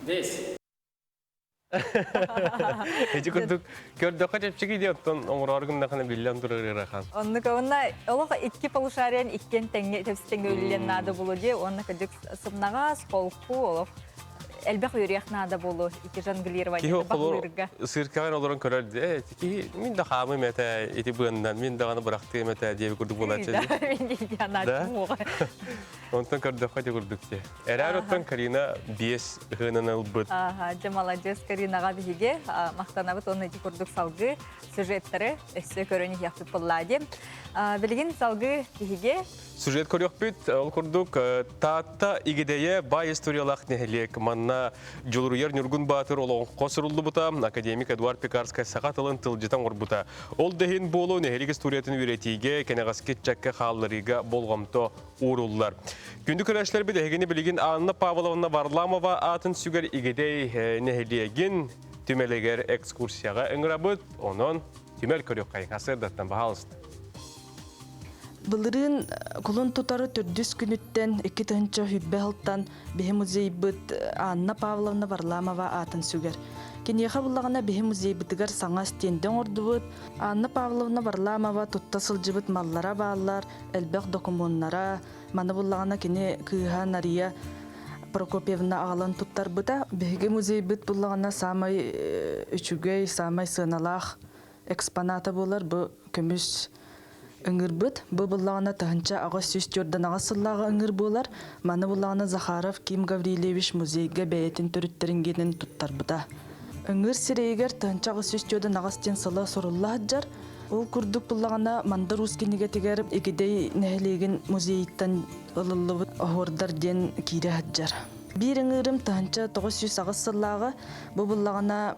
W: Бес.
A: Эти курдук көрдөххө чэпчэки диэн оттон оҥороору гыннахына биллэн турар ыарахан.
B: Оннук уонна олох икки полушариен иккиэн тэҥҥэ тэпси тэҥҥэ үлэлиэн наада буолуо дии уонна кырдьык сымнаҕас, холку олох элбэх үөрүйэх наада буолуо ити жонглирование баһылыырга.
A: Сыыркаҕар олорон көрөр дии киһи мин да хаамым этэ ити быаннан мин даҕаны бырахтыам этэ диэби курдук буолааччы
B: Да?
A: Онтон көрдөххө ити курдук дии. Эрээр оттон Карина биэс ыһыынан ылбыт.
B: Ага, дьэ маладьыас Каринаҕа биһиги махтанабыт уонна ити курдук салгыы сюжеттары өссө көрөн иһиэхпит буоллаа дии. Билигин салгыы биһиги
A: Сюжет көрүөхпүт. Ол курдук Таатта Игидэйэ баай историялаах нэһилиэк. Манна Дьулуруйар Ньургун Баатыр олоҥхо суруллубута, академик Эдуард Пекарскай саха тылын тылдьытан оҥорбута. Ол да иһин буолуо нэһилиэк историятын үөрэтиигэ, кэнэҕэски ыччакка хаалларыыга болҕомто ууруллар. Күндү көрөөччүлэрбит эһигини билигин Анна Павловна Варламова аатын сүгэр Игидэй нэһилиэгин түмэлигэр экскурсияҕа ыҥырабыт. Онон түмэл көрүөххэйиҥ. Сарсыардаттан баһаалыста.
C: Былырыын кулун тутары төрдүс күнүттэн 2 тыһыынча сылтан биһи музейбыт Анна Павловна Варламова аатын сүгэр. Киниэхэ буллаҕына биһи музейбытыгар саҥа стендэ оҥордубут. Анна Павловна Варламова тутта сылдьыбыт маллара бааллар, элбэх докумуоннара. Маны буллаҕына кини кыыһа Нария Прокопьевна аҕалан туттарбыта. Биһиги музейбыт буллаҕына саамай үчүгэй, саамай сыаналаах экспоната буолар бу көмүс ыҥырбыт. Бу буллаҕына 1804 сыллааҕы ыҥыр буолар. Маны буллаҕына Захаров Ким Гаврильевич музейга бэйэтин төрүттэрингинин туттарбыта. Ыҥыр сирэйигэр 1804 диэн сыла сурулла сылдьар. Ол курдук буллаҕына Мандар Уус кинигэтигэр Игидэй нэһилиэгин музейыттан ылыллыбыт оһуордар диэн киирэ сылдьар. Биир ыҥыырым 1908 сыллааҕы бу буллаҕына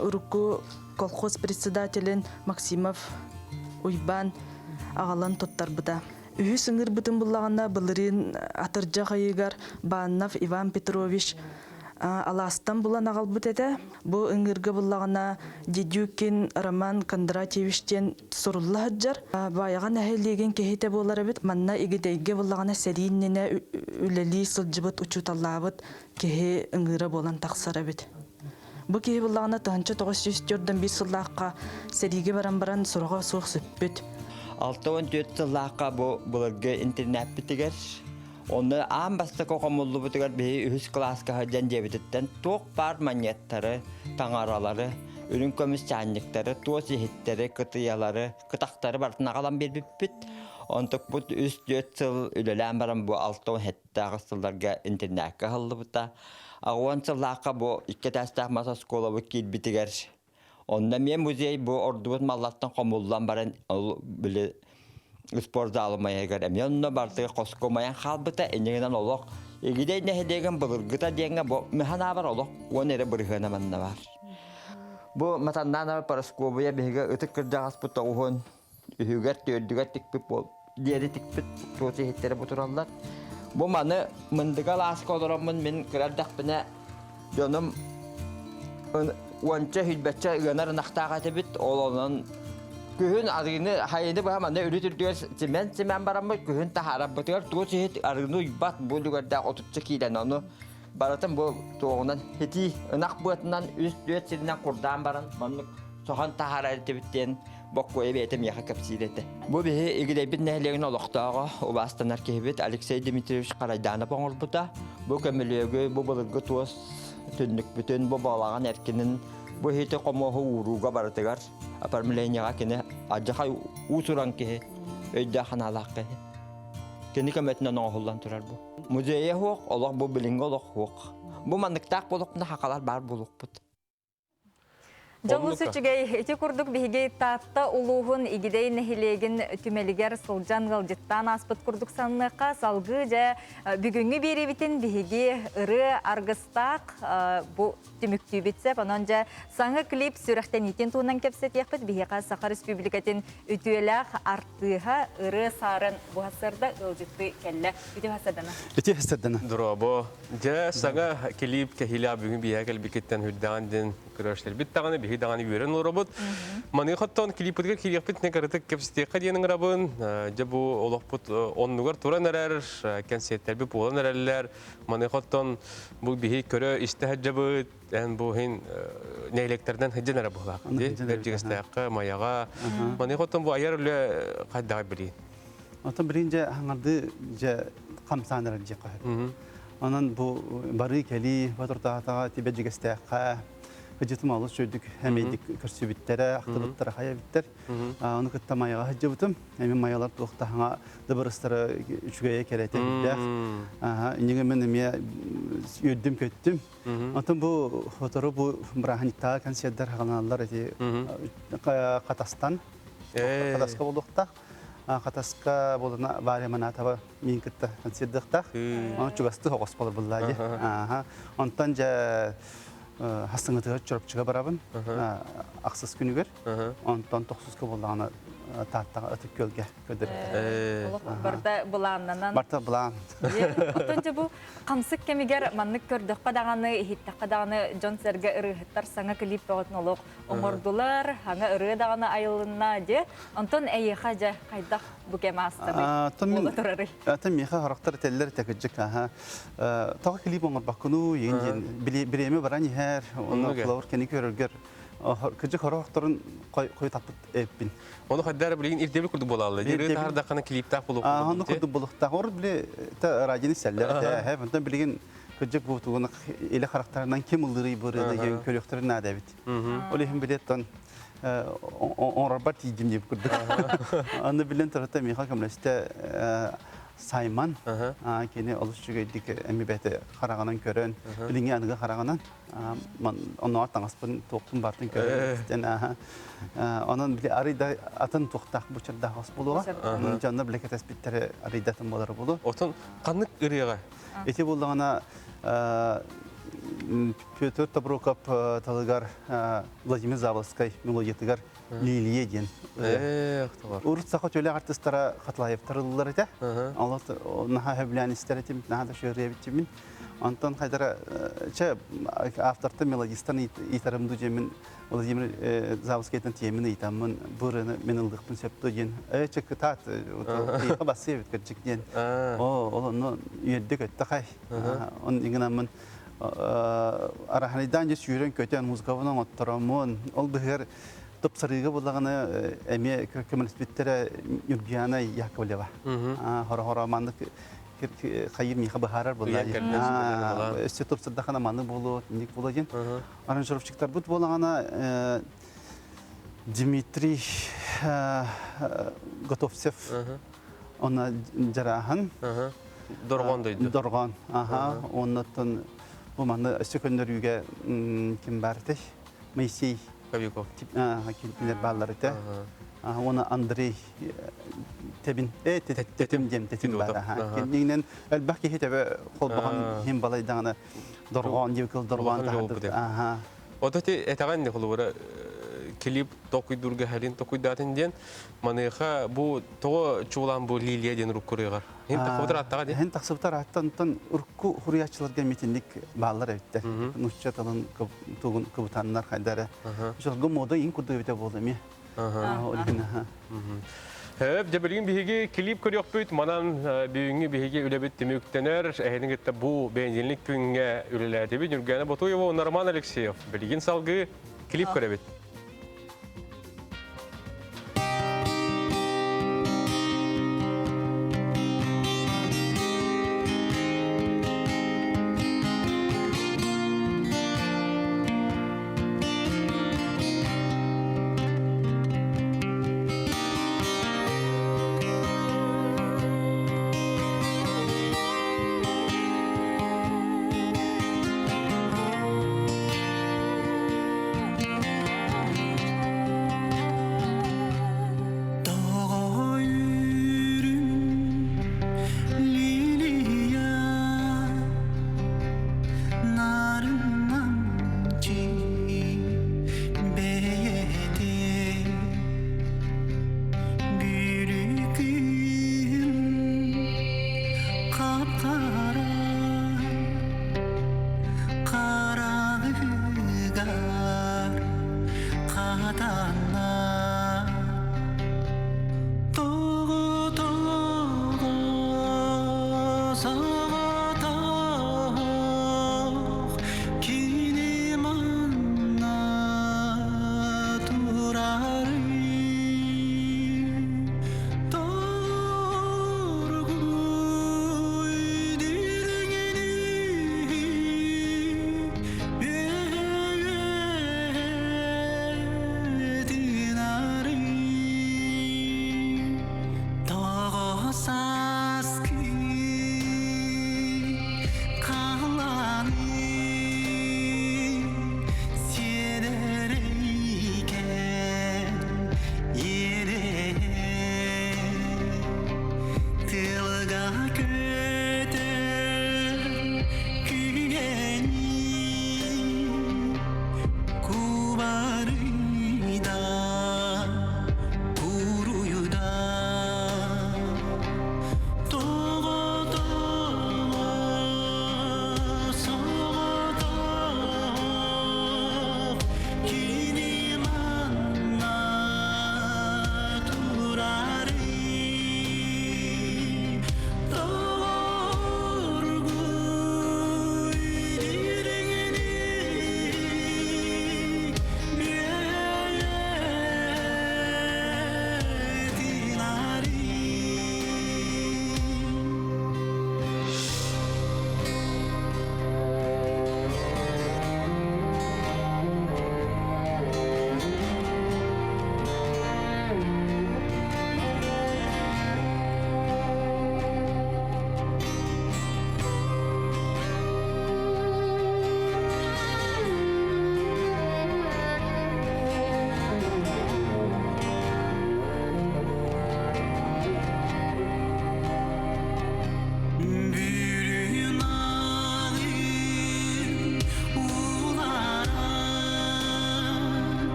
C: урукку колхоз председателин Максимов Уйбаан аҕалан туттарбыта. Үһүс ыҥырбытын буллаҕына былырыын атырдьах ыйыгар Баннов Иван Петрович алаастан булан аҕалбыт этэ. Бу ыҥыырга буллаҕына Дедюкин Роман Кондратьевич диэн сурулла сылдьар. Баайаҕа нэһилиэгин киһитэ буолар эбит. Манна Игидэйгэ буллаҕына сэрии иннинэ үлэлии сылдьыбыт учууталлаабыт киһи ыҥыыра буолан тахсар эбит. Бу киһи буллаҕына 1941 сыллаахха сэриигэ баран баран сураҕа суох сүппүт.
G: 64 сыллаахха бу былыргы интернаппитигэр онно аан бастакы хомуллубутугар биһи үһүс кылааска сылдьан дьиэбититтэн туох баар манньыаттары, таҥаралары, үрүҥ көмүс чаанньыктары, туос иһиттэри, кытыйалары, кытахтары барытын аҕалан биэрбиппит. Онтукпут үс-түөрт сыл үлэлээн баран бу 67 сылларга интернакка аһыллыбыта. Аҕуон сыллаахха бу икки этээстээх мас оскуолабыт киирбитигэр онно эмиэ музей бу ордубут маллартан хомуллан баран ол били спорт залымайыгар эмиэ онно бартыгар хоско умайан хаалбыта иннигинэн олох Игидэй нэһилиэгин былыргыта диэҥҥэ бу механаабар олох уон эрэ бырыһыана манна бар. Бу Матаннаанова Параскуобуйа биһиги ытык кырдьаҕаспыт тоҕуһун үһүгэр түөрдүгэр тикпит буол диэри тикпит туос иһиттэрэ бу тураллар. Бу маны мындыга алааска олороммун мин кыра эрдэхпинэ дьонум уонча хүлбэччэ ыанар ынахтаах этибит. Ол онон Күһүн арыыны хайыны быһа манна үрүт үрдүгэр цемент-цемент бараммыт күһүн таһаарарбытыгар туос иһит арыыны уйбат бу үлүгэрдээх отучча киилэн ону барытын бу туоҕунан итии ынах быатынан үс-түөрт сиринэн курдаан баран маннык соһон таһаарар этибит диэн боккуойа бэйэтэ миэхэ кэпсиир этэ. Бу биһи Игидэйбит нэһилиэгин олохтооҕо убаастанар киһибит Алексей Дмитриевич Харайданов оҥорбута. Бу көмүлүөгү, бу былыргы туос түннүкпүтүн, бу балаҕан эркинин, бу иһити хомуоһу уурууга барытыгар оформлениеҕа кини алдьархай уус-уран киһи, өйдөөх санаалаах киһи. Кини көмөтүнэн оҥоһуллан турар бу. Музейа суох, олох бу билиҥҥи олох суох. Бу манныктаах буолуохпуна хахалар баар буолуохпут.
B: Дьолус үчүгэй ити курдук биһиги Таатта улууһун Игидэй нэһилиэгин түмэлигэр сылдьан ыалдьыттаан ааспыт курдук санныахха салгыы дьэ бүгүҥҥү биэриибитин биһиги ырыа аргыстаах бу түмүктүүбүт сөп. Онон дьэ саҥа клип сүрэхтэниитин туһунан кэпсэтиэхпит. Биһиэхэ Саха Республикатын үтүөлээх артыыһа ырыа саарын бу сарда ыалдьыттыы кэллэ. Үтүө сардана.
H: Үтүө сардана.
A: Дорообо. Дьэ саҥа клип кэһиилээх бүгүн биһиэхэ кэлбиккиттэн үрдэҕин диэн көрөөччүлэрбит даҕаны биһи даҕаны үөрэн олоробут. Маныхаттан клиппытыгар киириэхпит не кыратык кэпсэтиэххэ диэн ыҥырабын. Дьэ бу олохпут оннугар туран эрэр, кэнсиэртэрбит буолан эрэллэр. Маныхаттан бу биһи көрө истэ сылдьабыт, эн бу иһин нэһилиэктэринэн сылдьан эрэ буолаах. Бэрдьигэстээххэ, Майаҕа. Маныхаттан бу айар үлэ хайдаҕый билиин?
H: Оттон билигин дьэ хаҥардыы дьэ хамсаан эрэр диэххэ сөп. Онон бу барыы-кэлии батуртаатаҕа тибэ дьигэстээххэ ыдьытым олус үчүгдүк эмэйдик көрсүбүттэрэ, ахтыбыттара хайа эбиттэр. Ону кытта Майаҕа сылдьыбытым. Эми майалар туох да хаҥа дыбарыстара үчүгэйэ кэрэтэ үрдээх. Инньэ мен эмиэ үөрдүм-көттүм. Онтон бу сотору бу бырааһынньыктааҕы концерттар хаҕаналлар эти Хатастан Хатаска буолуохтаах. Хатаска буолана Варя Манатова миин кытта концердыахтаах. Оны чугастыы оҕос болор буллаа дии. Онтон дьэ хастыҥытыгар Чурапчыга барабын. Ахсыс күнүгэр. Онтон тохсуска буоллаҕына Тааттаҕа Ытык Күөлгэ көрдөрбүттэр.
B: Олох барда былааннанан.
H: Барта былаан.
B: Оттон дьэ бу хамсык кэмигэр маннык көрдөххө даҕаны, иһиттэххэ даҕаны дьон-сэргэ ырыаһыттар саҥа клип бөҕөтүн олох оҥордулар, саҥа ырыа даҕаны айылынна дьэ. Онтон эйиэхэ дьэ хайдах бу кэм аастаный? Буола турарый?
H: Атын миэхэ харахтар этэллэр этэ кырдьык аха. Тоҕо клип оҥорбоккунуу иин диэн бириэмэ баран иһэр, онно холобур кини көрөргөр кырдьык хорохторун хой таппыт эппин.
A: Ону хайдары билигин ирдэбил курдук буолаллар. Ырыа таһардаххына клиптаах болуох
H: Онну курдук болуохтаах. Орут били та радионы сэллэр этэ. Онтон билигин кырдьык бу тугун илэ харахтарынан ким ыллырый бу ырыаны диэн көрүөхтэрин наада эбит. Ол иһин билеттон оҥорорбар тиийдим диэбит курдук. Аны билэн турата миэхэ көмөлөстө Саймон кини олус үчүгэйдик эми бэйэтэ хараҕынан көрөн, билиҥҥи аныгы хараҕынан оннооҕор таҥаспын туохпун бартын көрөн онон били арыйда атын туохтаах бучардаах ос буолуоҕа. Дьонно били кэтэспиттэрэ арыйда атын буолара буолуо.
A: Отон ханнык ырыаҕа?
H: Ити буоллаҕына Петр Тоброков талыгар Владимир Заболоцкай мелодиятыгар Лилия диэн. Урут саха төлөөх артыстара Хатлаевтар ыллар этэ. Олор наһаа сөбүлээн истэр этим, наһаа да шөөрүйэбитчимин. Онтон хайдара чэ автортан мелодистан ыйтарым ду диэмин Владимир Заводскайтан тиэмин ыйтаммын бу ырыаны мин ыллыахпын сөп дуо диэн э чэ кытаат ыйха бассыа эбит кырдьык диэн. О ол онно үөрдэ көттө хай. Он иҥинаммын араханайдаан дьэ сүүрэн көтөн музыкабын оҥоттороммун ол быһыгар тупсарыыга буллаҕына эмиэ көмөлөспүттэрэ Ньургуяна Яковлева хоро-хоро маннык хайы миэхэ быһаарар буолла өссө тупсардахына маны буолуо инник буолуо диэн аранжировщиктарбыт буолаҕына Дмитрий Готовцев Онно дьарааһын.
A: Дорҕоон дойду.
H: Дорҕоон. Аха. Оннуттан бу манна өссө көннөрүүгэ ким баар этэй? Моисей.
A: Кобяков.
H: Кинилэр бааллар этэ. Уонна Андрей Тебин. Э, Тетим диэн Тетим баар. Кининэн элбэх киһи төбө холбоһон иһин балайдаҕына дорҕоон диэбит кыл дорҕоон таһардык. Аха.
A: Ото ти этэҕин не холобура клип токуйдурга халин токуйдаатын диэн Маныаха бу тоҕо чуулаан бу Лилия диэн урукку ырыаҕар? Һин тахсыбытар ааттаҕа дии?
H: Һин тахсыбытар ааттан онтон урукку хуруйааччыларга митинник бааллар эбиттэр. Нуучча тылын тугун кыбытаннар хайда эрэ. Дьолго мода ин курдук эбитэ буолла эмиэ.
A: Хөп, дьэ билигин биһиги клип көрүөхпүт, манан бүгүҥҥү биһиги үлэбит түмүктэнэр. Эһигини кытта бу бэнидиэнньик күҥҥэ үлэлээтибит. Ньургуяна Ботуева уонна Роман Алексеев. Билигин салгыы клип көрөбүт.
I: Қарағыгар қатан.